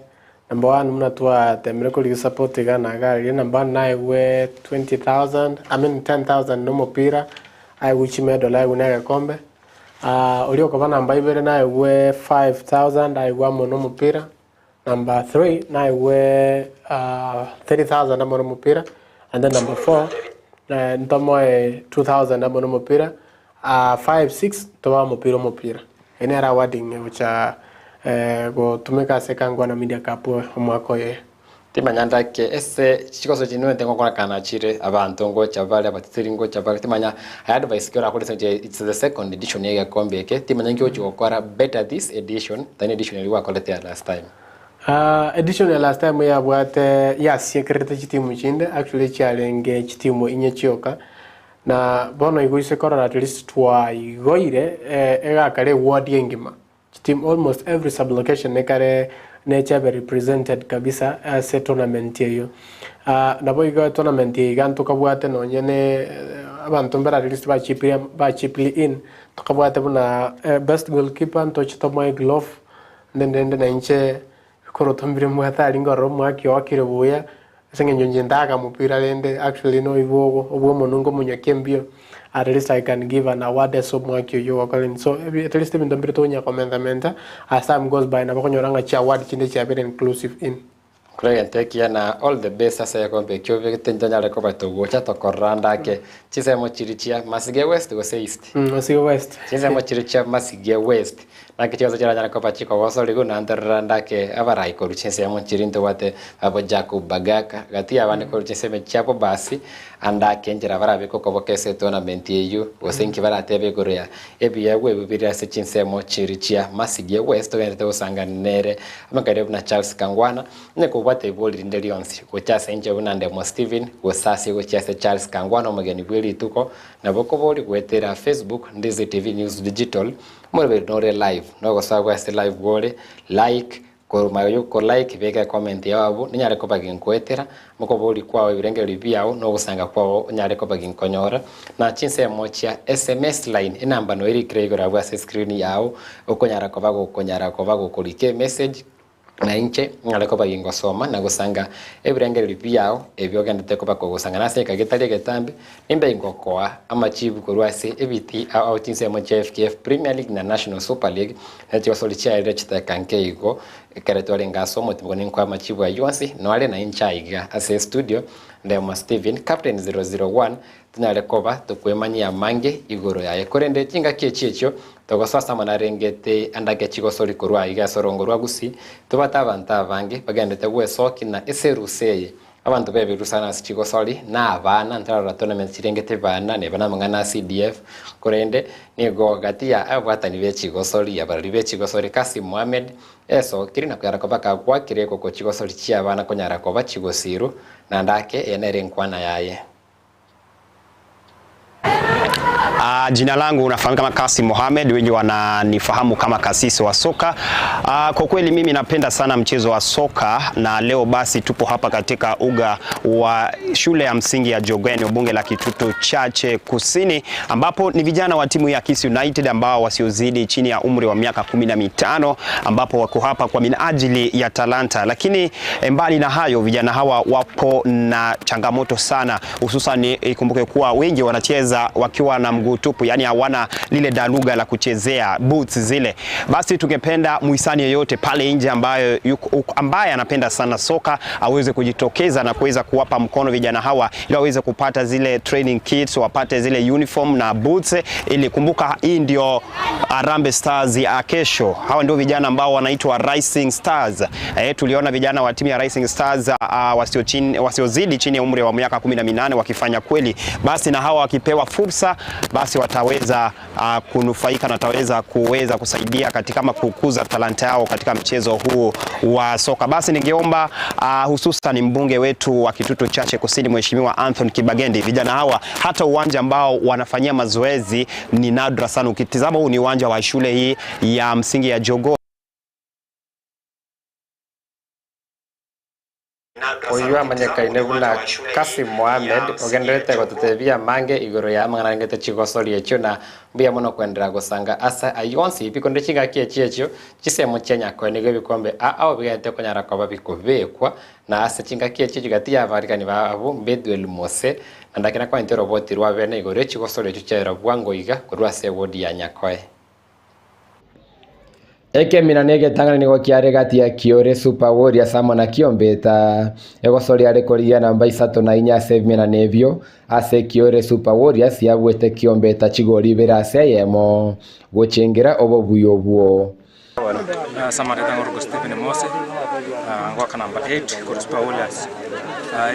number one buna twatemire korigia support iga na iga riria number one naegwe 20,000 I mean 10,000 na omopira aegwe chimedal aegwe na egekombe oria okoba namba ibere naegwe 5,000 aegwe amo na omopira Number 3 naigwe 3000 amo nomopira and then number 4 ntomoe 2000 amo nomopira 5 6 tobae omopira omopira. Eye nere awarding egocha gotumeka ase Kangwana Media Cup omwaka oyo. Timanya ndake ase chigoso chinwente ngokorekana chire abanto ngocha bare abateteri ngocha bare timanya I advice ki orakore ase eng'encho it's the second edition ya egekombe eke timanya inki ogochi gokora better this edition than edition eria gwakorete ya last time. Edition ya last time yabwate yasiekerete chitimu chinde actually chiarenge chitimu inye chioka na bono igo ise korora at least twaigoire egakare eward engima Chiteam almost every sub-location nekare nechabe represented kabisa ase tournament eyio. Naboigo etournament eye iga ntokabwate nonye ne abanto mbare at least bachipire bachiply in, tokabwate buna best goalkeeper ntoche tomoe glove, then rende nainche Ekoroto mbire mbwate aria nkorora omwaki oakire buya, ase eng'encho inche ntaka mopira rende actually noigwe obo obwo omonwe nkomonyokia embio, at least I can give an award ase omwaki oyio ogokora int so at least ebinto mbire tokonya komenta menta as time goes by nabo okonyora ng'a chiaward chinde chiabeire inclusive in. Kora egento ekiya na all the best ase egekombe ekio obegete ntonyare koba togocha tokorora ande ake chinsemo chiria chia Masige West gose East? Masige West. Chinsemo chiria chia Masige West. Naki chionsi chiranyare koba chikogosoriigwa, na ntorora ndake abarai korwa chinsemo chiria ntobwate abo Jacob Bagaka, gati y'abande korwa chinsemo chiabo basi, andake enchera barabeke okoboka ase etournament eyio, gose inki baratebe igoro ya ebiegwa ebio bire ase chinsemo chiria chia Masigie West togenderete gosangana nere amakaire buna Charles Kangwana, onye kobwate ibori rinde rionsi gocha ase inche buna Ndemo Stephen, gose ase gochia ase Charles Kangwana omogeni bwe rituko, nabo okobori goetera Facebook, Ndizi TV News Digital, Omoroberi nore live, nogosoa gwe ase live gore, like, korwa magega yoko like beka ecomment yao abwo ninyare koba ginkoetera, okoboria kwao ebirengererio biao na ogosanga kwao onyare koba ginkonyora, na chinsemo chia sms line enamba noyo erikire igoro abwo ase escreen yao okonyara koba gokonyara koba gokorika emessage. Na inche ng'are koba gingosoma na gosanga ebirengererio biao ebio ogendete koba kogosanga nase egeka getari egetambe, nimbe ingokoa amachibu korwa ase ebiti ao ao chinsemo chia FKF Premier League na National Super League, na chigosori chiaerire chidakika nke igo ekero twarenge ase omotimoko ninkoe amachibu ayio onsi noare nainche aiga ase estudio. Ndemo Stephen, Captain 001, tonyare koba tokwemanyia amange igoro yaye. Korende chingaki echi echio togosoa ase amang'ana arengete andake chigosori korwa aiga ase orongo rwa Gusii, tobwate abanto abange bagenderete gwesokia na ase erusa eye Abanto b'ebirusa ase chigosori, na abana, ntarora tournaments chirengete bana, neba namang'ana a CDF, korende nigo gati ya ababwatani be chigosori, abarori be chigosori Kassim Mohammed, esokire na konyara koba kagwakire goko chigosori chi'abana konyara koba chigosiru, naende ake eye nere enkwana yaye. Uh, jina langu nafahamika kama Kasim Mohamed, wengi wananifahamu kama kasisi wa soka. Uh, kwa kweli mimi napenda sana mchezo wa soka na leo basi tupo hapa katika uga wa shule ya msingi ya Jogoo, bunge la Kitutu Chache Kusini, ambapo ni vijana wa timu ya Kisii United ambao wasiozidi chini ya umri wa miaka 15 ambapo wako hapa kwa minajili ya talanta. Lakini mbali na hayo, vijana hawa wapo na changamoto sana, hususan ikumbuke kuwa wengi wanacheza wakiwa na mguu tupu, yani hawana lile daluga la kuchezea boots zile. Basi tungependa muhisani yeyote pale nje ambaye yuko, ambaye anapenda sana soka aweze kujitokeza na kuweza kuwapa mkono vijana hawa ili waweze kupata zile training kits, wapate zile uniform na boots, ili kumbuka, hii ndio Harambee Stars ya kesho. Hawa ndio vijana ambao wanaitwa Rising Stars. Eh, tuliona vijana wa timu ya Rising Stars uh, wasio chini, wasiozidi chini ya umri wa miaka 18 wakifanya kweli, basi na hawa wakipewa fursa basi wataweza uh, kunufaika na wataweza kuweza kusaidia katika ama kukuza talanta yao katika mchezo huu wa soka. Basi ningeomba uh, hususan mbunge wetu wa Kitutu Chache Kusini Mheshimiwa Anthony Kibagendi, vijana hawa hata uwanja ambao wanafanyia mazoezi ni nadra sana. Ukitizama huu ni uwanja wa shule hii ya msingi ya Jogoo. Oyio amanyekaine buna Kassim Mohamed ogendererete gototebia amange igoro ya amang'ana arengete chigosori echio na mbuya mono kwenderera gosanga ase ayio onsi pi korende chingaki echi echio chisemo chia nyakoe nigo ebikombe ao bigendererete konyara koba bikobekwa na ase chingaki echi echio gati ya abarikani babo Bethuel Mose na ndakena kwanete oroboti rwa bene igoro ye chigosori echio chiaerwa bwango iga korwa ase ewodi ya Nyakoe. Ekemina na egetang'ani nigo kiare gati ya Kiore Super Warriors amo na Kiombeta. Egosoria are korigia namba isato na inya ase ebimenano ebio, ase Kiore Super Warriors yabuete Kiombeta chigori ibere ase eyemo, gochengera obobui obwo. Ase amareta ng'orokwa Stephen Mose, ngoaka number 8 korwa Super Warriors.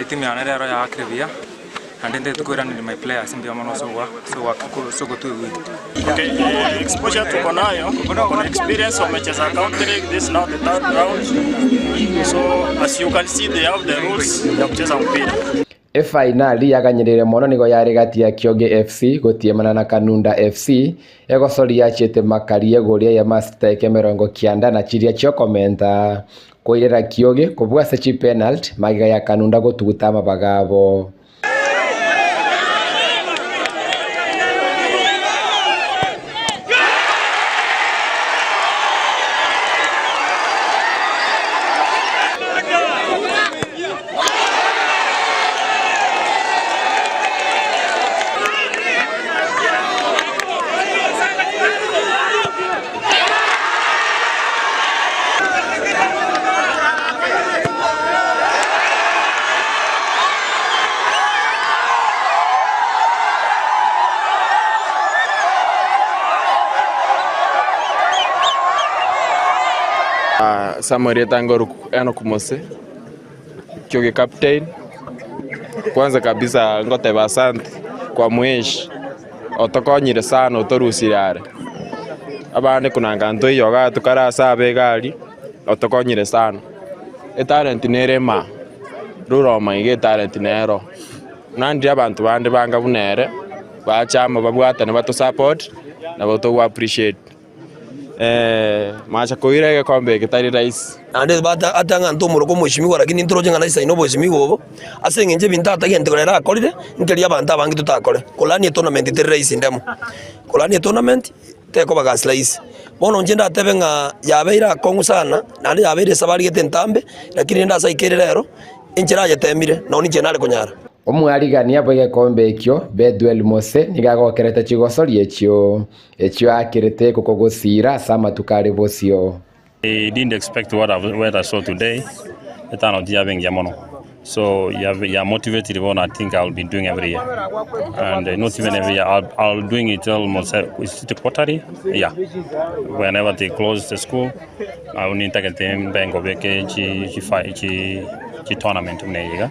Etimu yane rero yaakire buya. Naende ntagete koiraneria my players mbuya mono ase ogoa ase ogoaka ase ogotua ewin. Okay, eh, exposure tuko nayo, wako na experience, wamecheza county league, this is now the third round. So as you can see they have the rules ya kucheza mpira. Efainali yaganyereire mono nigo yare gati ya Kioge FC gotiemana na Kanunda FC, egosori yachiete makari egori eyemo ase chidakika emerongo kianda na chiria chiokomenta koirera Kioge kobua ase chipenalty magega ya Kanunda gotuguta amabaga abo. Samuel Etangor Enock Mose Kioge captain kwanza kabisa ngoteba asante kwa mweshi otokonyire sana otorusire are abande kunanga ntoiyo iga tokare ase abe egari otokonyire sana etalent nere emaa ruroma iga etalent nero naende abanto bande banga buna ere bache amo babwatane bato support nabo togo appreciate. Macha koira egekombe eke tari rahisi. Naende ata ng'a ntomoroke omoisimigwa, lakini ntoroche ng'a naisaine oboisimigwa obo, ase eng'encho ebinto atagente korera akorire, nkeria abanto abange totakore. Korania etournament teri rahisi ndemo, korania etournament tekoba gasi rahisi. Bono inche ndatebe ng'a yabeire akong'u sana, naende yabeire esabari gete entambe, lakini rende ase aikeire rero, enchera ayetemire, nonye inche nare konyara. Omwarigania bw'egekombe ekio, Bethuel Mose, nigo agokerete chigosori echio. Echio aakerete gokogosiira ase amatuko are bosio. I didn't expect what I, what I saw today. Etano tiyabe engiya mono. So you have, you are motivated bono I think I'll be doing every year and not even every year I'll, I'll doing it almost is it quarterly yeah whenever they close the school I nintagete mbe ngobeke chi chi fi chi chi tournament buna eye iga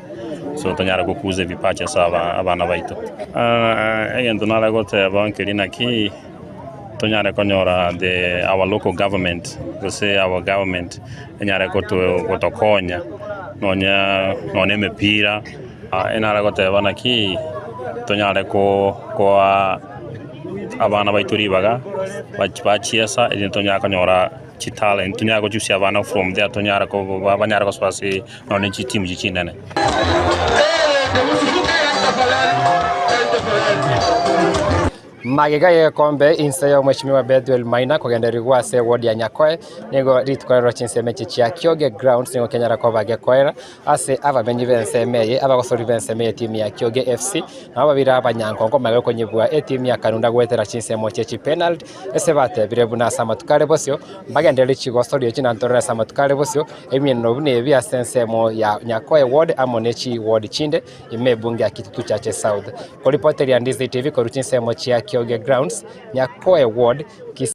so tonyare gokuza ebipachi ase aba abana baito. Egento nare goteba nkeri naki tonyare konyora the our local government gose our government enyare goto gotokonya nonya nonya emepira enare goteba naki tonyare ko koa abana baito ribaga bach bachiesa erinde tonyare konyora chitalent tonyare gochusia abana from there tonyare ko banyare gosoa ase nonya chitimu echi chinene. Magega y'egekombe inse y'omweshimiwa Bethwel Maina kogendererigwa ase eward ya Nyakoe nigo rituko rero chinsemo echi chia Kioge Grounds nigo kenyara koba gekoera ase abamenyi b'ensemo eye abagosori b'ensemo y'etimu ya Kioge FC nabo babere abanyankonko magega okonyebua etimu ya Kanunda goetera chinsemo chie chipenalty ase batebire buna ase amatuko are bosio mbagenderere chigosori echi na ntorore ase amatuko are bosio ebimeneno buna ebi ase ensemo ya Nyakoe ward amo ne chiward chinde ime ebunge ya Kitutu Chache South. Koripoteria Ndizi TV korwa chinsemo chia Kioge Grounds, Nyakoe Ward, Kisii.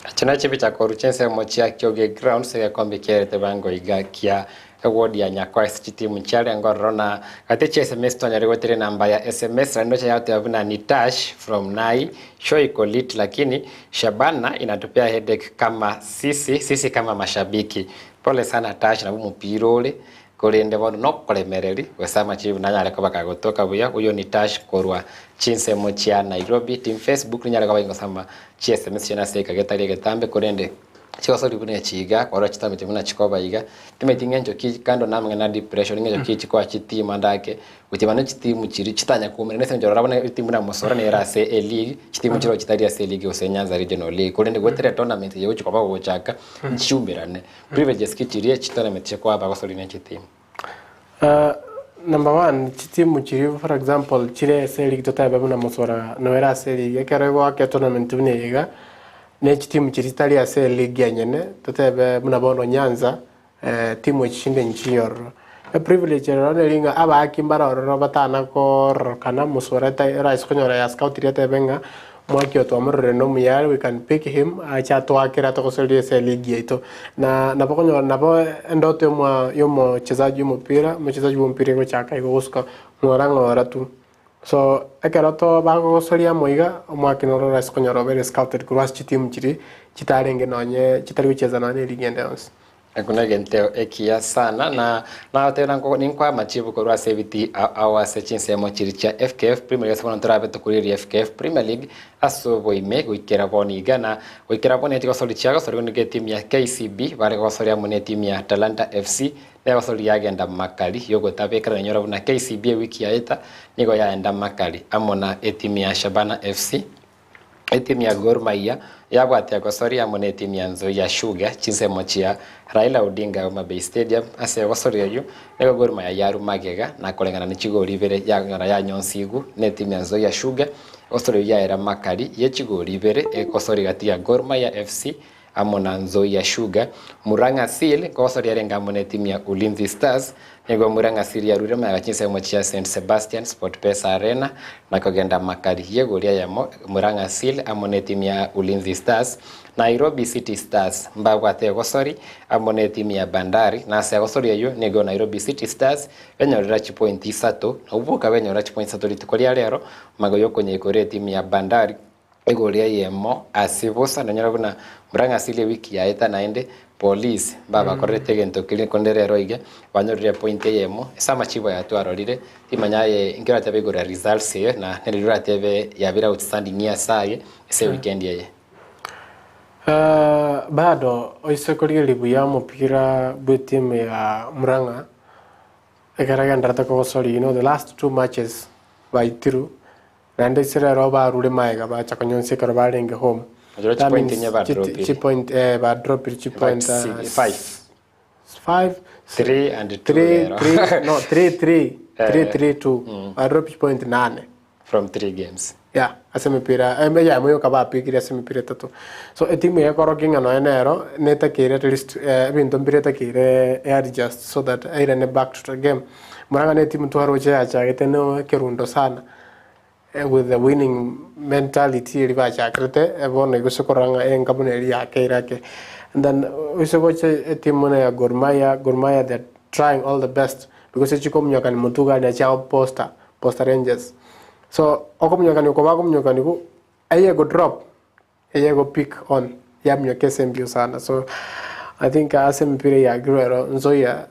Echi ne chibicha korwa chinsemo chia Kioge Grounds egekombe kiairete bango iga kia eward ya Nyakoe ase chitimu chiarenge ororo na gati chia sms twanyare goetera enamba ya sms naende oche yagoteba buna ni Tash from Nai show iko lit lakini Shabana inatupea headache kama sisi sisi kama mashabiki pole sana Tash nabo omopira ore Korende bono nokoremereria, gose amachibu nanyare koba kagotoka buya, oyio ni Tash korwa chinsemo chia Nairobi. Team Facebook ninyare koba ingosama chi sms chiane ase egeka getari egetambe, korende chigosori buna echi iga, korora chitameti buna chikoba iga, timanyeti ng'encho ki kando na amang'ana a depression ng'encho ki chikoa chitimu ande ake, gochia bana chitimu chiria chitanya koumerana ase eng'encho orora buna etimu buna Mosora nere ase eleague, chitimu chiroo chitari ase eleague gose Nyanza Regional League, korende goetera etournament eye egochia koba gogochaka, nchiumerane. Privileges ki chiria chitournament chikoa abagosori ne chitimu? Number one, chitimu chiria for example chire ase eleague totebe buna Mosora noere ase eleague, ekero egoaka etournament buna eye iga, ne chitimu chiria chitari ase eleague enyene, totebe buna bono Nyanza, timu echi chinde nchiyo ororo. Eprivilege ere ororo neri ng'a abaaki mbare ororo batana kororokana, Mosora eraise konyora ya scout riria etebe ng'a Mwaki oyo twamororire nomuya are, we can pick him ache atoakere atogosorerie ase eligi yaito. Na nabo okonyora nabo endoto yomwa yomochezaji omopira, omochezaji bwa omopira egochaka igo gosuka ng'ora ng'ora tu. So ekero to bagogosoria amo iga, omwaki noro orase konyora obere scouted korwa ase chitimu chiria chitarenge nonye chitari gocheza nonye eligi ende yonsi. Ekio negento ekiya sana, na nagotebia ng'a ninkoe amachibu korwa ase ebiti ao ase chinsemo chiria chia FKF Premier League ase bono torabe tokorigereria FKF Premier League ase oboime goikera bono iga na goikera bono chigosoria chiagosorigwa nigo etimu ya KCB bare gosoria amo na etimu ya Talanta FC negosoria yagenda makari yogotabekera nainyora buna KCB ewiki yaeta nigo yaenda makari amo na etimu ya Shabana FC. Etimu ya Gor Mahia yabwatia gosoria amo netimu ya Nzoia Sugar chinsemo chia Raila Odinga Homa Bay Stadium. Ase ogosoria oyio nigo Gor Mahia yarwa magega na koreng'ana ne chigori ibere yanyora yanyonsigwa netimu ya Nzoia Sugar. Ogosoria oyio yaera makari ye chigori ibere egosoria gati ya Gor Mahia FC amo na Nzoia Sugar. Murang'a Seal ngogosoria arenge amo netimu ya Ulinzi Stars. Nigo Murang'a Seal yarure magega chinsemo chia St Sebastian SportPesa Arena na kogenda makari y'egori eyemo Murang'a Seal amo netimu ya Ulinzi Stars. Nairobi City Stars mbabwate egosori amo netimu ya Bandari na ase egosori eyio nigo Nairobi City Stars benyorera chipointi isato na oboka benyorera chipointi isato rituko ria rero magega yokonyeikora etimu ya Bandari Igoro eyemo ase bosa nonyore buna murang'asirie ewiki yaeta naende police mbabakorerete egento keria konde rero iga banyorire epoint eyemo ase amachibu aya twarorire timanya aye inki oratebe igoro ya results eye na neri oratebe yabire outstanding ase aye ase eweekend eye. Bado oise korigereria buya omopira bw'etimu ya Murang'a ekero agenderete kogosoria you know the last two matches baitirwe Naende ase rero barure magega bacha konyonsia ekero barenge home. Nachoro That chipoint means enye badropire. chipoint eh badropire In fact, chipoint six, five. five Three and two three rero. three no three three three Eh, three two badrop chipoint nane From three games. Yeah, ase emepira eyemo yoka bapigire ase emepira etato. So etimu eye ekorokia ng'a nonya nero netakeire at least ebinto mbire etakeire e adjust so that eirane back to the game. Murang'a na etimu twaroche yachagete na ekerundo sana with the winning mentality eria bachakerete bono igo ase korora ng'a enka buna eria yakeire ake. And then oise gocha etimu buna ya Gor Mahia, Gor Mahia they are trying all the best because echikomnyokani motwe iga aria chiabo Posta, Posta Rangers. So okominyokania oko bakominyokanigwa, eye ego drop, eye ego pick on, yaminyoka ase embio sana. So I think ase emepira eye ya grow ero Nzoia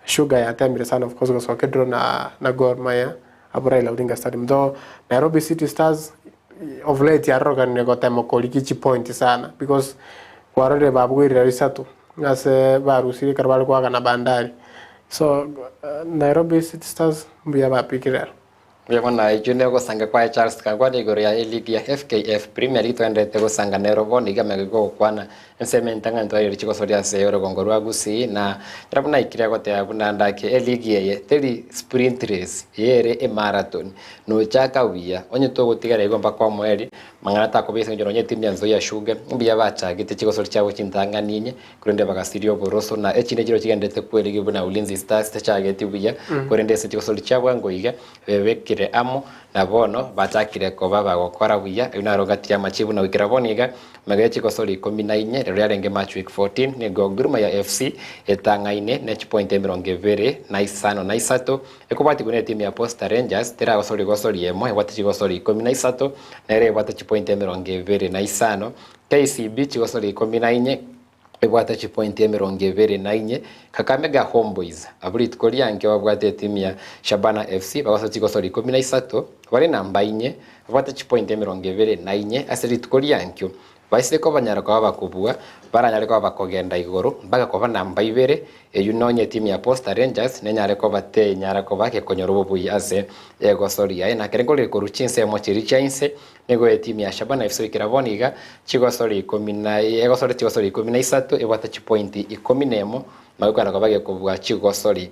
Sugar yatemire sana of course gosoka edraw na na Gor Mahia abwo Raila Odinga Stadium. Though Nairobi City Stars of late yarorekanire gotema korigia chipoint sana because kwarorire babwoirire isato ase barusirie ekero bare koagana Bandari. So Nairobi City Stars mbuya bapikire aro. Mbuya mono aye Junior ogosanga kwaye Charles Kangwana igoro ya eligi ya FKF Premier League togendererete gosanga nero bono iga amaiga gogokwana ensemo entang'ani twarire chigosoria ase orogongo rwa Gusii na ekero buna aikire agoteba buna ndake eligi eye teri sprint race eye ere emarathon nochaka buya onye togotigara igo mpaka omoerio mang'ana takoba ase eng'encho nonye etimu ya Nzoia Sugar mbuya bachagete chigosori chiabo chintang'ani inye Korende bagasiria oboroso, na echinde chiria chigenderete kwerigia buna Ulinzi Stars tichageti buya, korende ase chigosori chia bwango iga bebekire amo, na bono bachakire koba bagokora buya. Ayio naro gati y'amachibu na goikera bono iga, magega ye chigosori ikomi na inye, rirorio yarenge Match Week 14, nigo Gor Mahia FC etang'aine ne chipointi emerongo ebere na isano na isato, ekobwatigwa netimu ya Posta Rangers teragosori gosori emo ebwate chigosori ikomi na isato, nere ebwate chipointi emerongo ebere na isano, KCB chigosori ikomi na inye, ebwate chipointi emerongo ebere na inye, Kakamega Homeboyz abwo rituko riankio babwate etimu ya Shabana FC bagosoa chigosori ikomi na isato, bare namba inye, babwate chipointi emerongo ebere na inye ase rituko riankio. Baisire kobanyara koba bakobua, baranyare koba bakogenda igoro mpaka koba namba ibere, eyio nonye etimu ya Posta Rangers nenyare koba tenyara koba gekonyora obobui ase egosori yaye. Na kere nkorire korwa chinsemo chiria chia inse, Nigo etimu ya Shabana FC goikera bono iga chigosori ikomi na egosori chigosori ikomi na isato ebwate chipointi ikomi na emo na goikera koba gekobua chigosori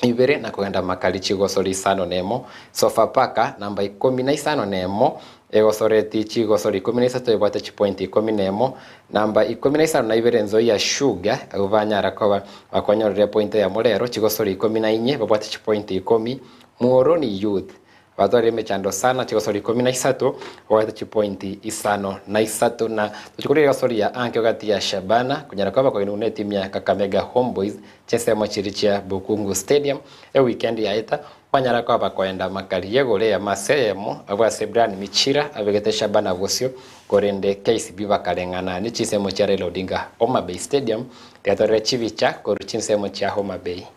ibere na kogenda makari chigosori isano na emo. Sofapaka namba ikomi na isano na emo egosoreti chigosori ikomi na isato ebwate chipointi ikomi na emo. Namba ikomi na isano na ibere Nzoia Sugar abwo banyara koba bakonyorera epointi eyemo rero chigosori ikomi na inye babwate chipointi ikomi. Muhoroni Youth Batwarire emechando sana chigosori ikomi na isato, goeta chipointi isano na isato na tochia korigia egosori ya ankio gati ya Shabana konyara koba kogenigwa na etimu ya Kakamega Homeboyz chinsemo chiria chia Bukungu Stadium eweekend yaeta banyara koba bakoenda makari yegore eyemo ase eyemo abwo ase Brian Michira abegete Shabana bosio korende KCB bakareng'ana ne chinsemo chia Raila Odinga Homa Bay Stadium riatwarire chibicha korwa chinsemo chia Homa Bay.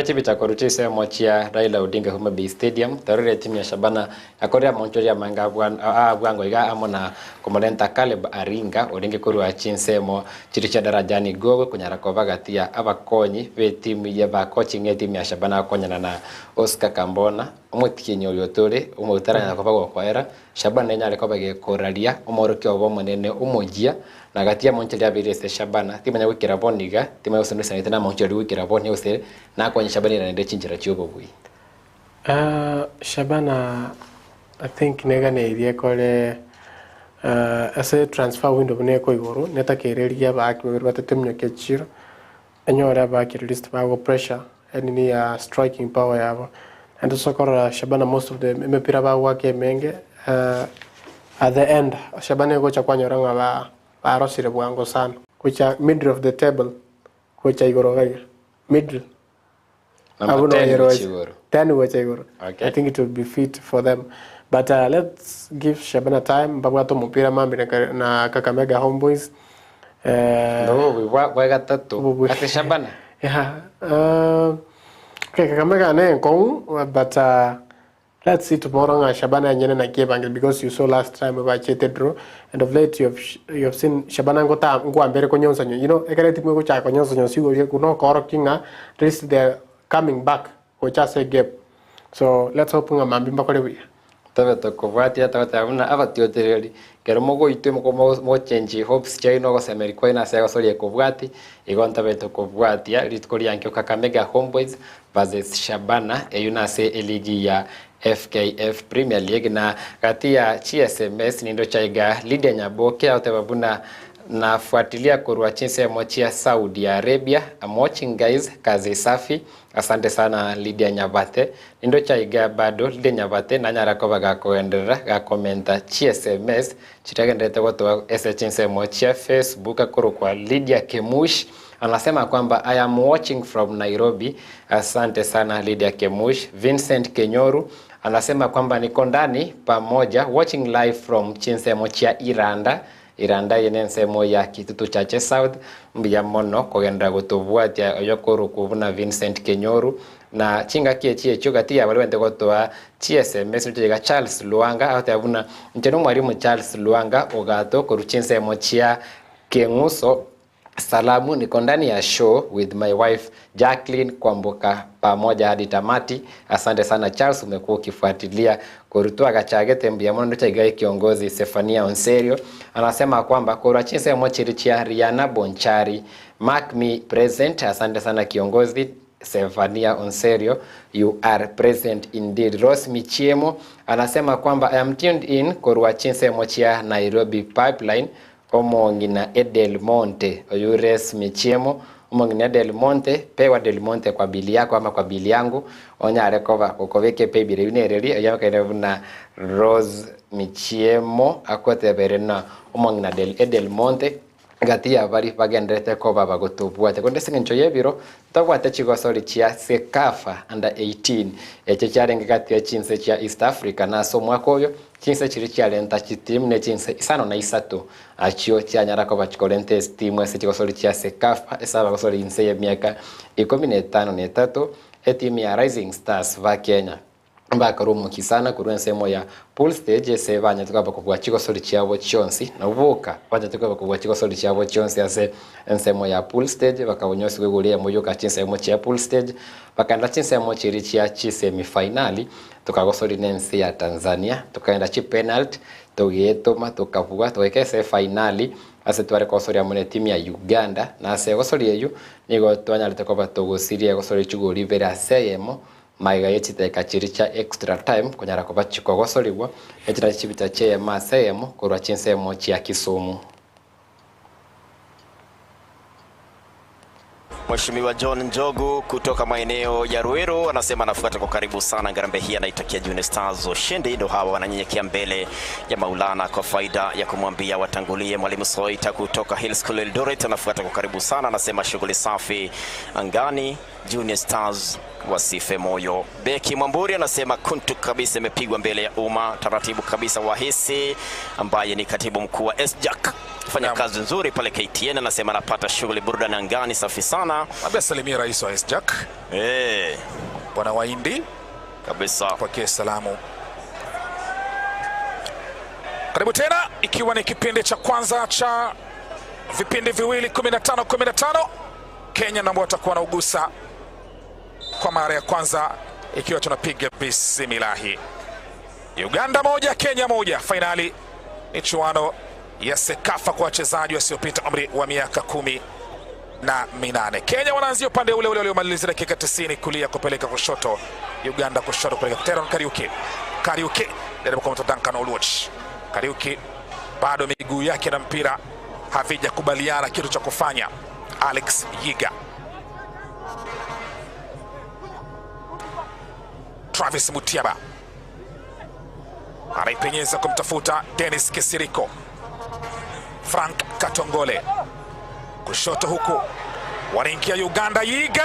Chibicha korwa chinsemo chia Raila Odinga Homa Bay Stadium, torore etimu ya Shabana yakorire amaonchoria amange a bwango iga amo na komorenta Caleb Aringa orenge korwa chinsemo chiria chia Darajani Gogo konyara koba gati ya abakonyi b'etimu ya ba coaching etimu ya Shabana gokonyana na Oscar Kambona omotienyi oria otore otaranyara koba gokoera Shabana nenyare koba gekoraria omorokia obo omonene omoyia Na gati y'amaonchoreri abeire ase Shabana, timanya goikera bono iga, timanya gose noisanete namaonchoreri goikera bono gose nakonye Shabana eranere chinchera chi'obobui. Shabana I think neganeirie ekore ase transfer window buna ekoigorwa netakeire rigia abaaki babere batato eminyoka echiro enyore abaaki at least bago pressure enini ya striking power yabo. Naende tosoe korora Shabana most of the emepira bagoaka emenge at the end Shabana egocha kwanyora ng'a ba barosire bwango sana. Gocha middle of the table gocha igoro iga iga middle Number abwo 10 noyo gochia roche igoro. 10 gocha igoro Okay. I think it will be fit for them but let's give Shabana time mbabwate omopira mambia na Ka- na Kakamega Homeboyz Nobobui bwa bwa gatato Obobui. ase Shabana. Yeah. Okay, Kakamega ne enkong'u but let's see tomorrow ng'a Shabana enyene naki ebangire because you saw last time bachete draw and of late you have, you have seen Shabana ngota ngwambere konyonsa nyo you know ekere timu egochaka konyonsa nyonsa igo oria nokoorokia ng'a at least they are coming back gocha ase egame so let's hope ng'a mambia mbakore buya. Tobe tokobwatia togoteba buna abatiotereri, ekero mogoitwa mogochengi hopes chiaino ogosemeria kwaino ase egosoria ekobwati, igo ntobe tokobwatia rituko ria nkio Kakamega Homeboyz versus Shabana eyio nase eligi ya FKF Premier League na gati ya chiSMS nindoche aiga Lydia Nyaboke agoteba buna nafuatilia korwa chinsemo chia Saudi Arabia I'm watching guys kazi safi Asante sana Lydia Nyabate. Nindoche aiga bado Lydia Nyabate nanyara koba gakogenderera gakomenta chi sms chiragenderete gotoa ase chinsemo chia Facebook akorokwa Lydia Kemush anasema kwamba I am watching from Nairobi. Asante sana Lydia Kemush. Vincent Kenyoru anasema kwamba niko ndani pamoja watching live from chinsemo chia Iranda Iranda eye nensemo ya Kitutu Chache South, mbuya mono kogenderera gotobwatia oyokorokwo buna Vincent Kenyoru, na chingaki echi echio gati ya baria bente gotoa chi sms nicho iga Charles Lwanga agoteba buna inche nomwalimu Charles Lwanga ogato korwa chinsemo chia Keng'uso Salamu niko ndani ya show with my wife Jacqueline Kwamboka pamoja hadi tamati. Asante sana Charles, umekuwa ukifuatilia korutwa gachagete mbuya mono ndocha iga kiongozi Sefania Onserio anasema kwamba korwa chinsemo chiri chia Riana Bonchari mark me present. Asante sana kiongozi Sefania Onserio you are present indeed. Rose Michiemo anasema kwamba I am tuned in korwa chinsemo chia Nairobi Pipeline Omong'ina Edel Monte, oyio Res Michiemo, Omong'ina Edel Monte, pewa Del Monte kwa bili yako ama kwa bili yangu, onyare koba gokobeka epaybill eyio nereri, eyio akaire buna Rose Michiemo agoteba ere na omong'ina Del Edel Monte, gati ya baria bagendererete koba bagotobwatia. Korende ase eng'encho y'ebiro, ntobwate chigosori chia CECAFA Under 18, echio chiarenge gati ya chinse chia East Africa, na ase omwaka oyo Chinse chiria chiarenta chitimu ne chinse isano na isato, achio chianyara koba chikorenta esitimu ase chigosori chia CECAFA ase abagosori inse y'emiaka ikomi na etano na etato, etimu ya Rising Stars ba Kenya mbakora omokia sana korwa ensemo ya pool stage ase banyarete koba kobua chigosori chiabo chionsi nabwo boka banyarete koba kobua chigosori chiabo chionsi ase ensemo ya pool stage bakabonyosigwa igoro eyemo yoka chinsemo chia pool stage bakaenda chinsemo chiria chia chisemi finali Tokagosori nense ya Tanzania, tokaenda chipenalty, togetoma, tokabua, togaika ase efainali ase tware kogosoria amo netimu ya Uganda, na ase egosoria eyio nigo twanyarete koba togosiria egosoria chigori ibere ase eyemo, magega ye chidakika chiria chia extra time konyara koba chikogosorigwa, echi nachio chibicha chi'eyemo ase eyemo korwa chinsemo chia Kisumu. Mheshimiwa John Njogu kutoka maeneo ya Ruiru anasema anafuata kwa karibu sana ngarambe hii, anaitakia Junior Stars ushindi. Ndio hawa wananyenyekea mbele ya Maulana kwa faida ya kumwambia watangulie. Mwalimu Soita kutoka Hill School Eldoret anafuata kwa karibu sana, anasema shughuli safi angani. Junior Stars wasife moyo. Beki Mwamburi anasema kuntu kabisa imepigwa mbele ya umma taratibu kabisa. Wahisi ambaye ni katibu mkuu wa SJAK fanya kazi nzuri pale KTN, anasema anapata shughuli burudani angani safi sana. Mwambie asalimie rais wa SJAK Eh, Bwana Waindi kabisa, pokee salamu. Karibu tena, ikiwa ni kipindi cha kwanza cha vipindi viwili 15 15. Kenya ndio watakuwa wanaugusa kwa mara ya kwanza, ikiwa tunapiga bismilahi. Uganda moja Kenya moja, fainali michuano ya Sekafa kwa wachezaji wasiopita umri wa miaka 18. Kenya wanaanzia upande ule ule waliomaliza dakika 90, kulia kupeleka kushoto, Uganda kushoto kupeleka Teron Kariuki. Kariuki jaribu kumta Duncan Oluoch. Kariuki bado miguu yake na mpira havijakubaliana kitu cha kufanya. Alex Yiga, Travis Mutiaba anaipenyeza kumtafuta Dennis Kisiriko. Frank Katongole kushoto, huku wanaingia Uganda. Yiga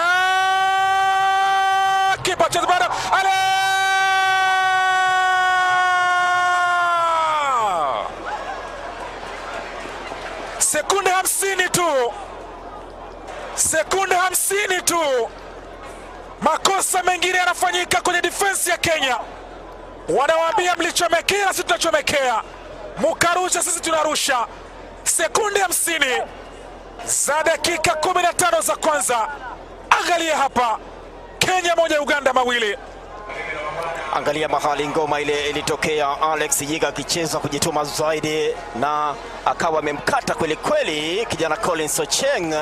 kipa cheza bado, ale sekunde 50 tu, sekunde 50 tu, makosa mengine yanafanyika kwenye defense ya Kenya. Wanawaambia mlichomekea, sisi tunachomekea, mukarusha, sisi tunarusha. Sekunde 50 za dakika 15 za kwanza. Angalia hapa, Kenya moja Uganda mawili. Angalia mahali ngoma ile ilitokea, Alex Yiga akicheza kujituma zaidi na akawa amemkata kweli kweli kijana Collins Ocheng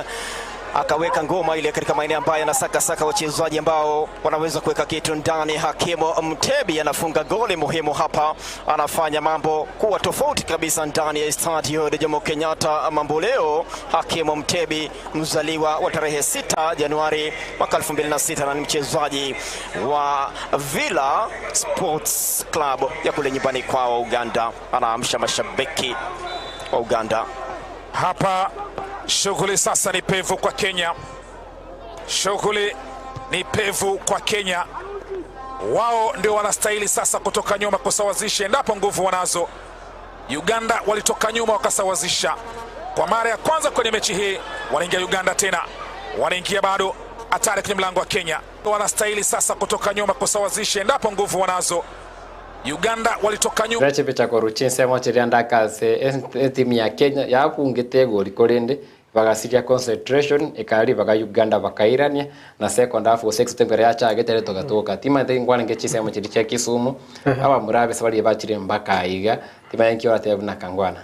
akaweka ngoma ile katika maeneo ambayo anasaka saka wachezaji ambao wanaweza kuweka kitu ndani. Hakimu Mtebi anafunga goli muhimu hapa, anafanya mambo kuwa tofauti kabisa ndani ya Stadio de Jomo Kenyatta mambo leo. Hakimu Mtebi mzaliwa wa tarehe 6 Januari mwaka 2006 na ni mchezaji wa Villa Sports Club ya kule nyumbani kwao Uganda, anaamsha mashabiki wa Uganda. Hapa shughuli sasa ni pevu kwa Kenya, shughuli ni pevu kwa Kenya. Wao ndio wanastahili sasa kutoka nyuma kusawazisha endapo nguvu wanazo. Uganda walitoka nyuma wakasawazisha kwa mara ya kwanza kwenye mechi hii. Wanaingia Uganda tena, wanaingia bado hatari kwenye mlango wa Kenya. Wanastahili sasa kutoka nyuma kusawazisha endapo nguvu wanazo. Uganda walitoka nyuma Rechipe koru chinsemo chiria ndakase etimu ya Kenya yakungite egori korende bagasiria concentration ekari baga Uganda bakairania na second half gose extempore yachagete togatoka timanyete ngwanenge chisemo chiri chia Kisumu aba murabe baria bachire mpaka iga timanye nkio orateba buna Kangwana.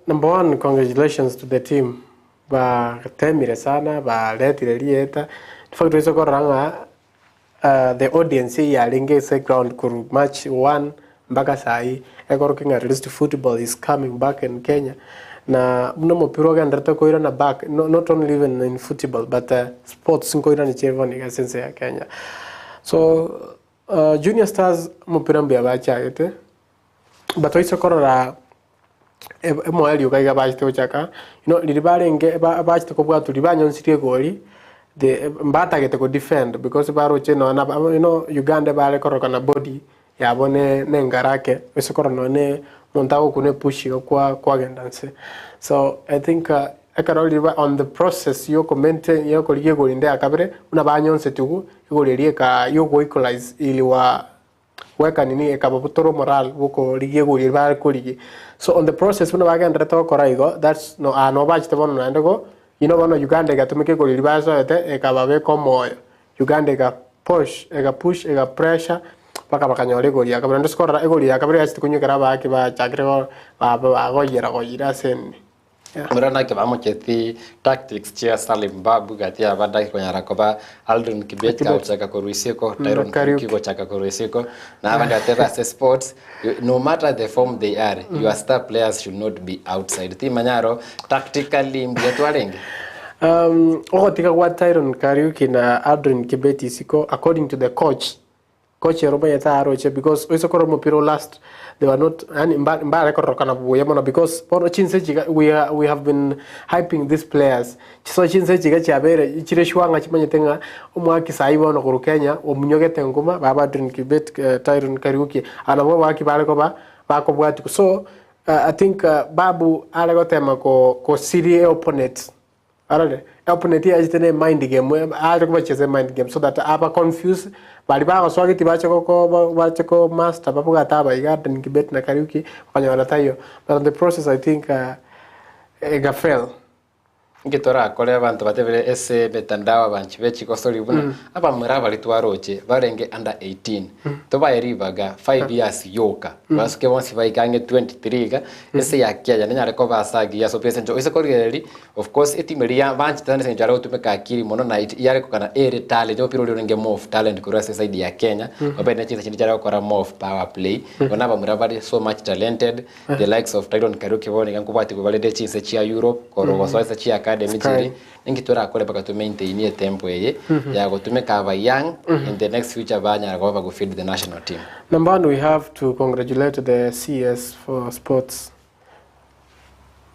Number one, congratulations to the team. Batemire sana, baretire rieta. In fact, twese korora ng'a the audience yarenge ase ground koru match 1 mpaka sahi ekorokia ng'a at least football is coming back in Kenya. Na buna omopira ogenderete koirana back, no, not only even in football but sports nkoirana chire bono iga ase ense ya Kenya. So Junior Stars omopira mbuya bachagete but oise korora emoerio iga iga bachete gochaka you know, riria barenge bachete kobwatwa riria banyonsirie egori the mbatagete ko defend because baroche nonya na you know, Uganda bare korokana body yabo ne ne engarake ase korora nonya ne omonto agokuna epush iga kwa kwagenda nse so I think ekero riria on the process ya okomaintain ya okorigia egori ende ya kabere buna banyonseti igoro eria eka ya ogo equalize iliwa weka nini ekababutora omoral bokorigia egori eria bare korigia. So on the process buna bagenderete gokora igo that's no aa nabo bachete bono naende go you know bono Uganda egatumeka egori eria basoete ekababeka omoyo. Uganda ega push ega push ega pressure mpaka bakanyora egori ya kabere. Naende ase korora egori ya kabere yachete konywa ekero abaaki bachakire go bagoyera goyira ase nini. Mura naki bamocheti tactics chia Salim Babu gati ya abande konyara koba Aldrin Kibet Kibet. gochaka korwa isiko Tyron Kariuki. Kariuki gochaka korwa isiko na abande bateba ase sports no matter the form they are your star players should not be outside timanyaro tactically mbuya twarenge. Ogotiga gwa Tyron Kariuki na Aldrin Kibet isiko according to the coach Coach ere omanyete aroche because oise korora omopira o last they were not yaani mba mbare kororokana buya mono because bono chinse echi iga we are we have been hyping these players so chinse echi iga chiabeire chire sure ng'a chimanyete ng'a omwaki saii bono korwa Kenya omunyogete nguma baba Adrian Kibet Tyron Kariuki aba nabwo abaki bare koba bakobwatigwa so I think Babu are gotema ko kosiria eopponent Arore, opponent yachete ne mind game, are kobacheza mind game so that aba confuse bari bagosoa geti bache goko bache ko master babwate aba iga Adan Kibet na Kariuki bakanyora taiyo. But on the process I think ega fail. Inki torakore abanto batebire ase emetandao abanchi be chigosori buna abamura abaria twaroche barenge under 18 tobae ribaga 5 years yoka basuke bonsi baike ang'e 23 iga ase ya Kenya nenyare koba ase agiya ase obese ncho oise korigereria Of course etimu eria ya banchete sana ase eng'encho yare gotumeka akili mono na it yare kokana ere talent omopira oria orenge more of talent korwa ase eside ya Kenya obere ne chinsa chinde chiare gokora more of power play bono abamura bare so much talented the likes of Tyron Kariuki bono iga nkobwatigwa barende chinse chia Europe korwa gosoa ase chi academy chiria ninki torakore mpaka to maintain etempo eye ya gotumeka aba young in the next future banyara koba bago feed the national team. Number one we have to congratulate the CS for sports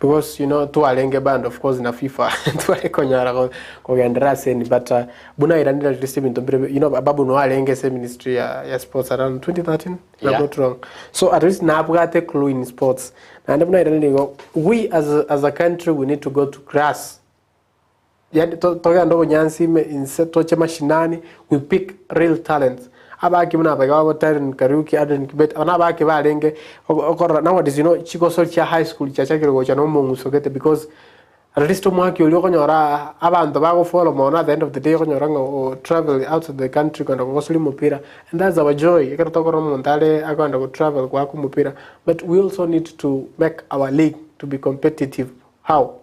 Because you know twarenge banned of course na FIFA tware konyara go- kogenderera ase eni but uh, buna airanire at least ebinto mbire you know babu no arenge ase ministry ya, ya sports around 2013 if I'm Yeah. not wrong so at least nabwate clue in sports naende buna airanire igo we as a, as a country we need to go to grass Yani to togende obonyansi ime inse toche mashinani we pick real talents. Abaki buna abaiga babo Tyron Kariuki, Adrian Kibet, aba nabaki barenge okorora nowadays you know chigosori chia high school chiachakire gocha na omong'uso gete because at least omwaka oria okonyora abanto bagofollow mono at the end of the day okonyora ng'a o travel out of the country kogenda kogosoria omopira and that's our joy ekero tokorora omonto are akogenda go travel goaka omopira but we also need to make our league to be competitive how?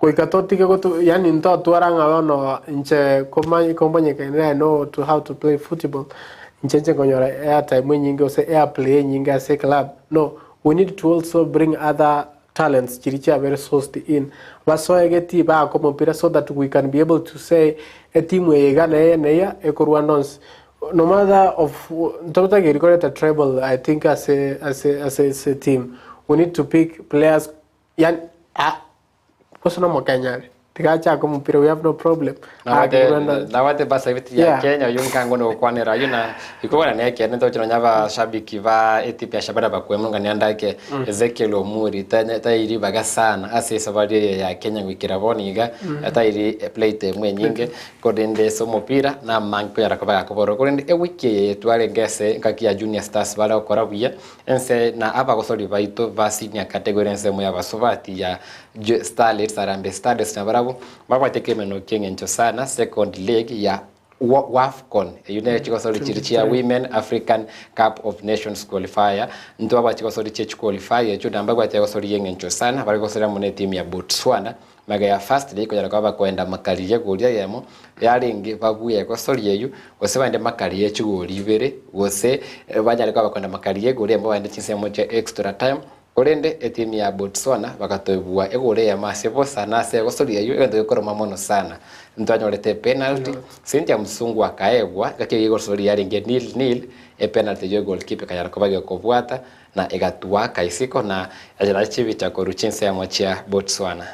Goika totige gotu yaani ntotwara ng'a bono inche koma komanyekane I know to how to play football, inche nche nkonyora airtime enyinge gose airplay enyinge ase eclub, no, we need to also bring other talents chiria chiabeire sourced in, basoe getii baake omopira so that we can be able to say etimu eye iga na eye na eya ekorwana onsi. No matter of ntotageri koreta tribal I think ase ase ase ase team, we need to pick players Yani ah gose nomokenya are tiga achake omopira we have no problem Nabate Ake korenda nabate basabiti ya Yeah. Kenya oyo nkango nogokwanera ayio na ikobana na ekeene ntoche nonya abashabiki ba etimu ya Shabana bakwemwa ng'a niandake Ezekiel Omuri tanya tairi baga sana ase esabari eye ya Kenya goikera bono iga tairi plate emwe enyinge korende ase omopira namange konyara koba gakoborwa korende ewiki eye twarenge ase engaki ya Junior Stars bare gokora buya Ense na abagosori baito ba senior category ensemo y'abasubati ya Starlets, Harambee Starlets nabarabwo babwate ekemeno ki'engencho sana second leg ya Wafcon eyio nere chigosori chiria chia Women African Cup of Nations qualifier ntwabwate chigosori chie chiqualifier echio na mbabwate egosori y'engencho sana bare gosori amo ne team ya Botswana Magega ya first day konyara koba bakoenda makari y'egori eyemo yarenge babuya egosori eyio gose baende makari ye chigori ibere gose banyare koba bakoenda makari y'egori eyemo baende chinsemo chia extra time korende etimu ya Botswana bagatoebua egori eyemo ase bosa na ase egosori eyio egento gekoroma mono sana ntwanyorete epenalty Cynthia Musungu akaegwa gaki egosori yarenge nil nil epenalty eyio egoalkeeper ekanyara koba gekobwata na egatwaka isiko na echela chibicha korwa chinsemo chia Botswana.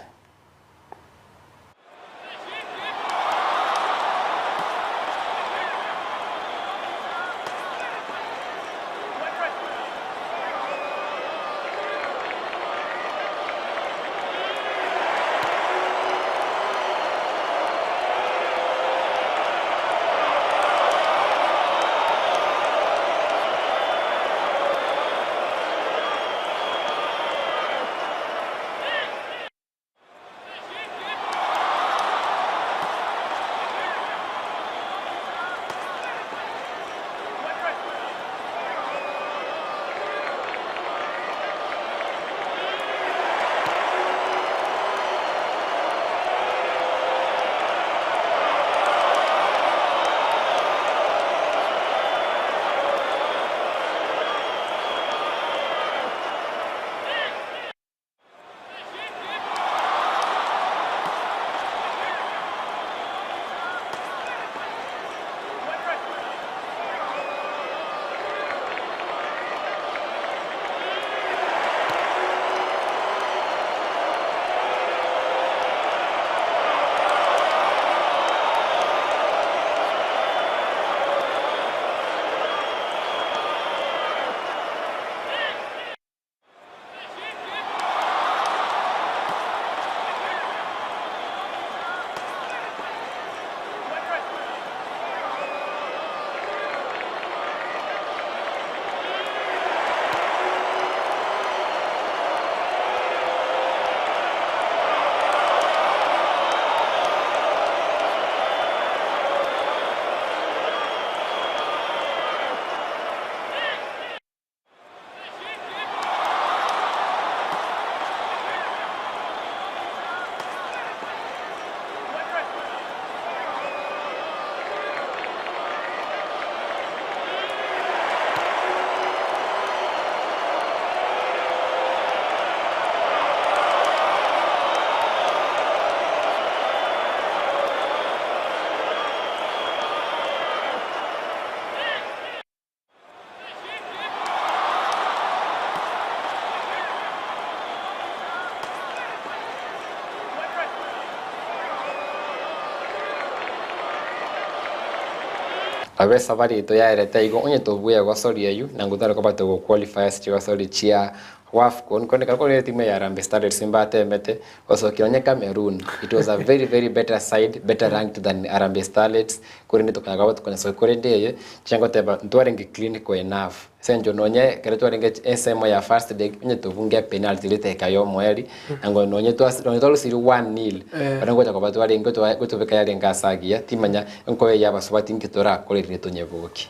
Nabo esabari yaito yaerete igo, onye tobua egosori eyio, naingo tore koba togoqualify ase chigosori chia Wafcon, korende ekero kore etimu ya Harambee Starlets mbatemete gosokia nonye Cameroon, it was a very very better side, better ranked than Harambee Starlets, korende tokanya koba tokonyasokia korende eye, inche ngoteba ntwarenge clinical enough, ase eng'encho nonye ekero twarenge ensemo ya first leg, onye tobunge epenalty riteka ya omoerio, naingo nonye twasi nonye twarusiri one nil, bono ngocha koba twarenge gotobeka yarenge ase agiya, timanya enkoyo ya abasubati inki torakore riria tonyebokie.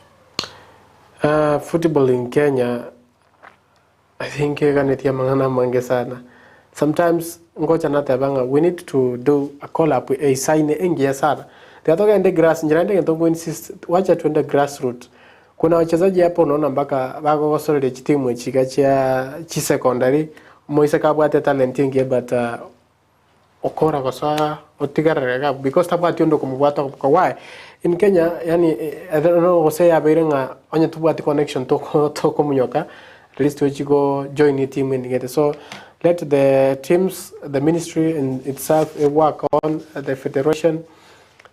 Football in Kenya I think eganetie amang'ana amange sana. Sometimes ngocha nateba ng'a we need to do a call up eisaine engiya sana. Tiga togende grass inche naende egento nko insist wacha twende grass root. Kuna wachezaji hapa unaona mpaka bagogosoreria chitimu echi iga chia chisecondary, omoiseke abwate talent engiya but okora gosoa otigerere iga because tabwati onde okomobwata okoboka why? In Kenya yaani I don't know gose yabeire ng'a onye tobwati connection toko tokomonyoka at least ochi go join etimu ende gete so let the teams the ministry in itself e work on the federation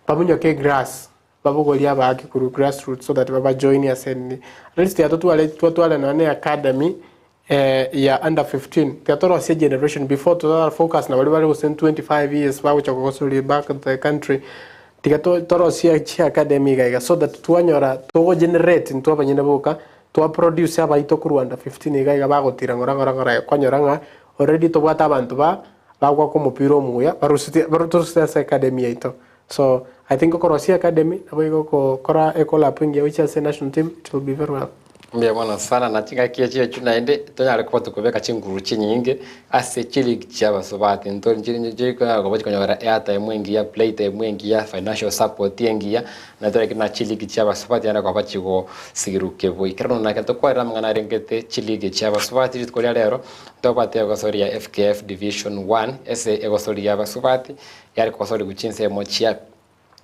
bamonyoke egrass babogorie abaaki korwa grass roots so that baba join ase nini at least tiga totware totware nonya na academy ya under 15 tiga torosie generation before totara focus na baria bare gose 25 years bagocha kogosoria back the country tiga to torosie chi academy iga iga so that twanyora togo generate intwe abanyene boka twa produce abaito korwa under 15 iga iga bagotira ng'ora ng'ora ng'ora iga kwanyora ng'a already tobwate abanto ba bagwaka omopira omuya barusetie torusete ase academy yaito. So I think okorosia academy naboigo gokora ecollab engiya gochia ase national team it will be very well. Mbuya mono sana na chingaki echi echio naende tonyare koba tokobeka chinguru chinyinge ase chileague chia abasubati ntori chikonyara koba chikonyora airtime engiya, playtime engiya, financial support engiya na toreke na chileague chia abasubati naende koba chigosirukia boi. Ekero nonya nake tokwarire amang'ana arengete chileague chia abasubati rituko ria rero ntobwate egosoria ya FKF division one ase egosoria ya abasubati Yare kosorigwa chinsemo chia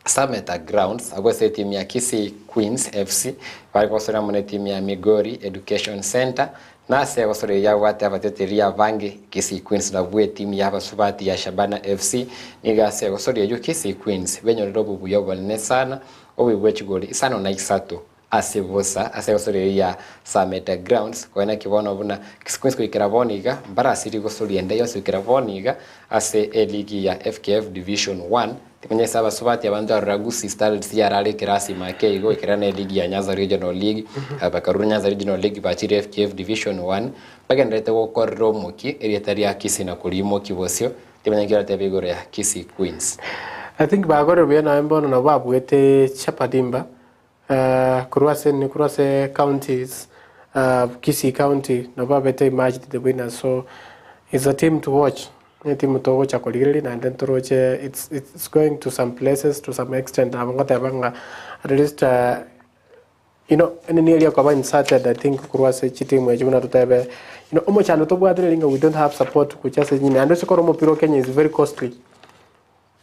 Sameta Grounds agwo ase etimu ya Kisii Queens FC bare gosoria amo netimu ya Migori Education Centre na ase egosoria eyio yabwate abateteri abange Kisii Queens nabwo etimu ya abasubati ya Shabana FC nigo ase egosoria eyio Kisii Queens benyorire obobuya obonene sana obuya bwe chigori isano na isato Ase bosa, ase egosoria eyio ya Sameta Grounds, koe naki bono buna Queens goikera bono iga, mbarasirie gosoria ende yonsi goikera bono iga ase eligi ya FKF Division One. Timanya ase abasubati abanto arora Gusii Starlets yarare ekerasi make igo goikera na eligi ya Nyanza Regional League, bakarure Nyanza Regional League bachire FKF Division One, bagendererete gokorera omokia erieta ria Kisii na koriimokia bosio. Timanya nki oratebe igoro ya Kisii Queens. I think bakorire buya naye bono nabo babuete Chapadimba Korwa ase korwa ase counties Kisii county nabo babete emerged the winners so it's a team to watch ne etimu togocha korigereria naende ntoroche it's it's going to some places to some extent nabo ngoteba ng'a at least you know enini eria ekoba inserted I think korwa ase chitimu echio buna totebe you know omochando tobwate neri ng'a we don't have support gochia ase nyine naende ase kore omopira o Kenya is very costly.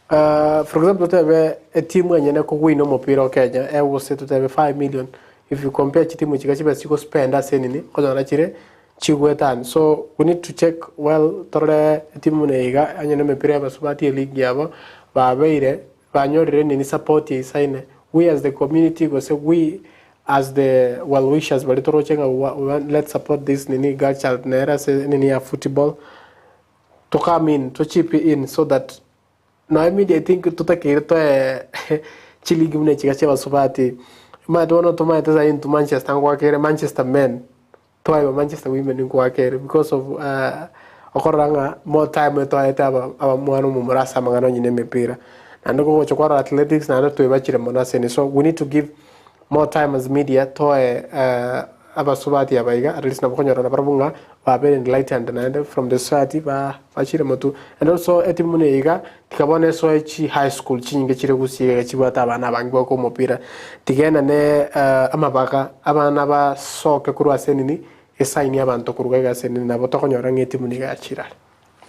For example totebe etimu enyene kogwina omopira o Kenya egose totebe 5 million if you compare chitimu chiria chibesa chigospend ase enini okonyora chire chigwetani so we need to check well torore etimu buna eye iga onye na emepira ya abasubati eligi yabo babeire banyorire enini support eisaine we as the community gose we as the well wishers baria toroche ng'a we want let's support this nini girl child nere ase enini ya football to come in to chip in so that nonya media I think totakeire toe chiligi buna echi iga chia abasubati omanyete bono tomaete sai intwe Manchester ngoakere Manchester men twaiba Manchester women nkoakere because of okorora ng'a more time etoete aba abamwana omomura ase amang'ana onye na emepira naende kogocha kwarora athletics naende twebachire mono ase ene so we need to give more time as media toe abasubati aba iga at least nabo okonyora nabarabwo ng'a babere enlightened naende from the society ba bachire motwe. And also etimu buna eye iga tiga bono esoe chi high school chinyinge chire gusii iga chibwate abana abange goaka omopira tiga enane amabaga abana basoke korwa ase enini esign abanto korwa iga ase enini nabo tokonyora ng'a etimu niga yachire are.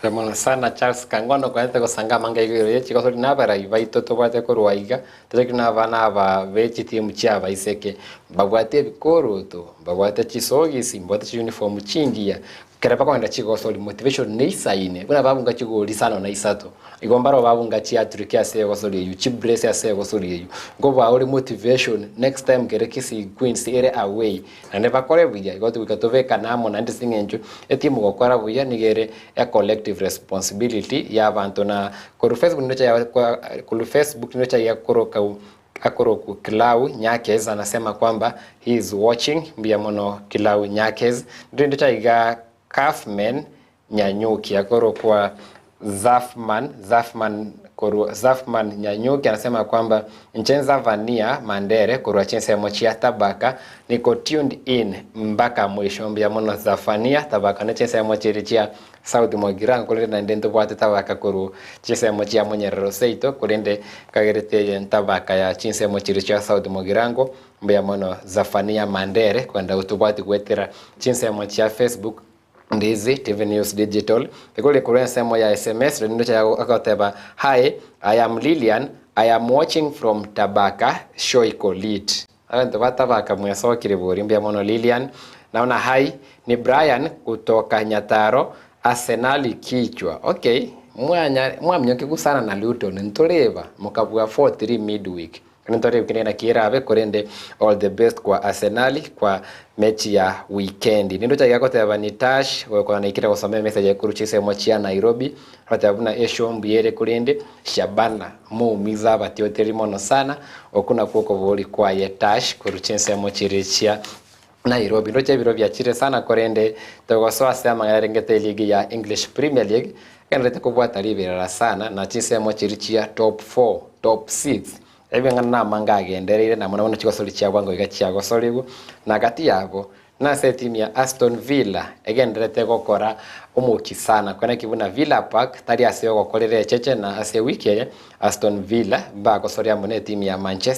Mbuya mono sana Charles Kangwana okonyete gosanga amanga igoro ye chigosori na abarai baito tobwate korwa aiga tochakire na abana aba be chitimu chia abaiseke mbabwate ebikoroto mbabwate chisogisi mbabwate chiuniform chingiya. Kere bakogenda chigosori motivation neisaine buna babunga chigori isano na isato igo mbaro babunga chiatrick ase egosori eywo chibrace ase egosori eywo nkobaa ore motivation next time kere Kisii Queens ere away naende bakore buya igo goika tobekane amo naende ase eng'encho etimu gokora buya nigo ere a collective responsibility ya abanto na korwa Facebook ndoche korwa Facebook ndoche aiga koroka Akorokwa Kilau Nyakes anasema kwamba he is watching mbuya mono Kilau Nyakes. Rende chaiga Kaufman Nyanyuki akorokwa Zafman Zafman korwa Zafman Nyanyuki anasema kwamba inche Nzavania Mandere korwa chinsemo chia Tabaka niko tuned in mpaka mwisho mbuya mono Zafania Tabaka ne chinsemo chiri chia South Mogirango korende naende ntobwate tabaka korwa chinsemo chia Monyerero seito korende nkagerete eye ntabaka ya chinsemo chiria chia South Mogirango mbuya mono Zephania Mandere kwenda gotobwati goetera chinsemo chia Facebook Ndizi TV News Digital ekore korwa ensemo ya SMS rende ndoche agoteba hi I am Lilian I am watching from Tabaka Shoiko Lit Abanto ba Tabaka mwesokire bori mbuya mono Lilian naona hi ni Brian kutoka Nyataro Arsenali kichwa okay mwanya mwamioki gusana na Luton ntoreba mokabua 4-3 midweek ntorebe kende naki erabe korende all the best kwa Arsenali kwa mechi ya wikendi nindoche iga goteba ni Tash gokona naikire gosoma emessage eye chisemo chia Nairobi agoteba buna eshow mbuya ere korende Shabana moumiza abatioteri mono sana okwo nakwo okobori kwaye Tash korwa chinsemo chiria chia Nairobi. Ndoche ebiro biachire sana korende togosoa ase amang'ana arengete eligi ya English Premier League egendererete kobwata riberera sana na chinsemo chiria chia top 4, top 6 ebing'ana namange agendereire na mono mono chigosori chia bwango iga chiagosorigwe na gati yabo Nase etimu ya Aston Villa egendererete gokora omoki sana kweneki buna Villa Park tari ase ogokorera echeche na ase ewiki eye Aston Villa mbagosoria amo netimu ya Manchester.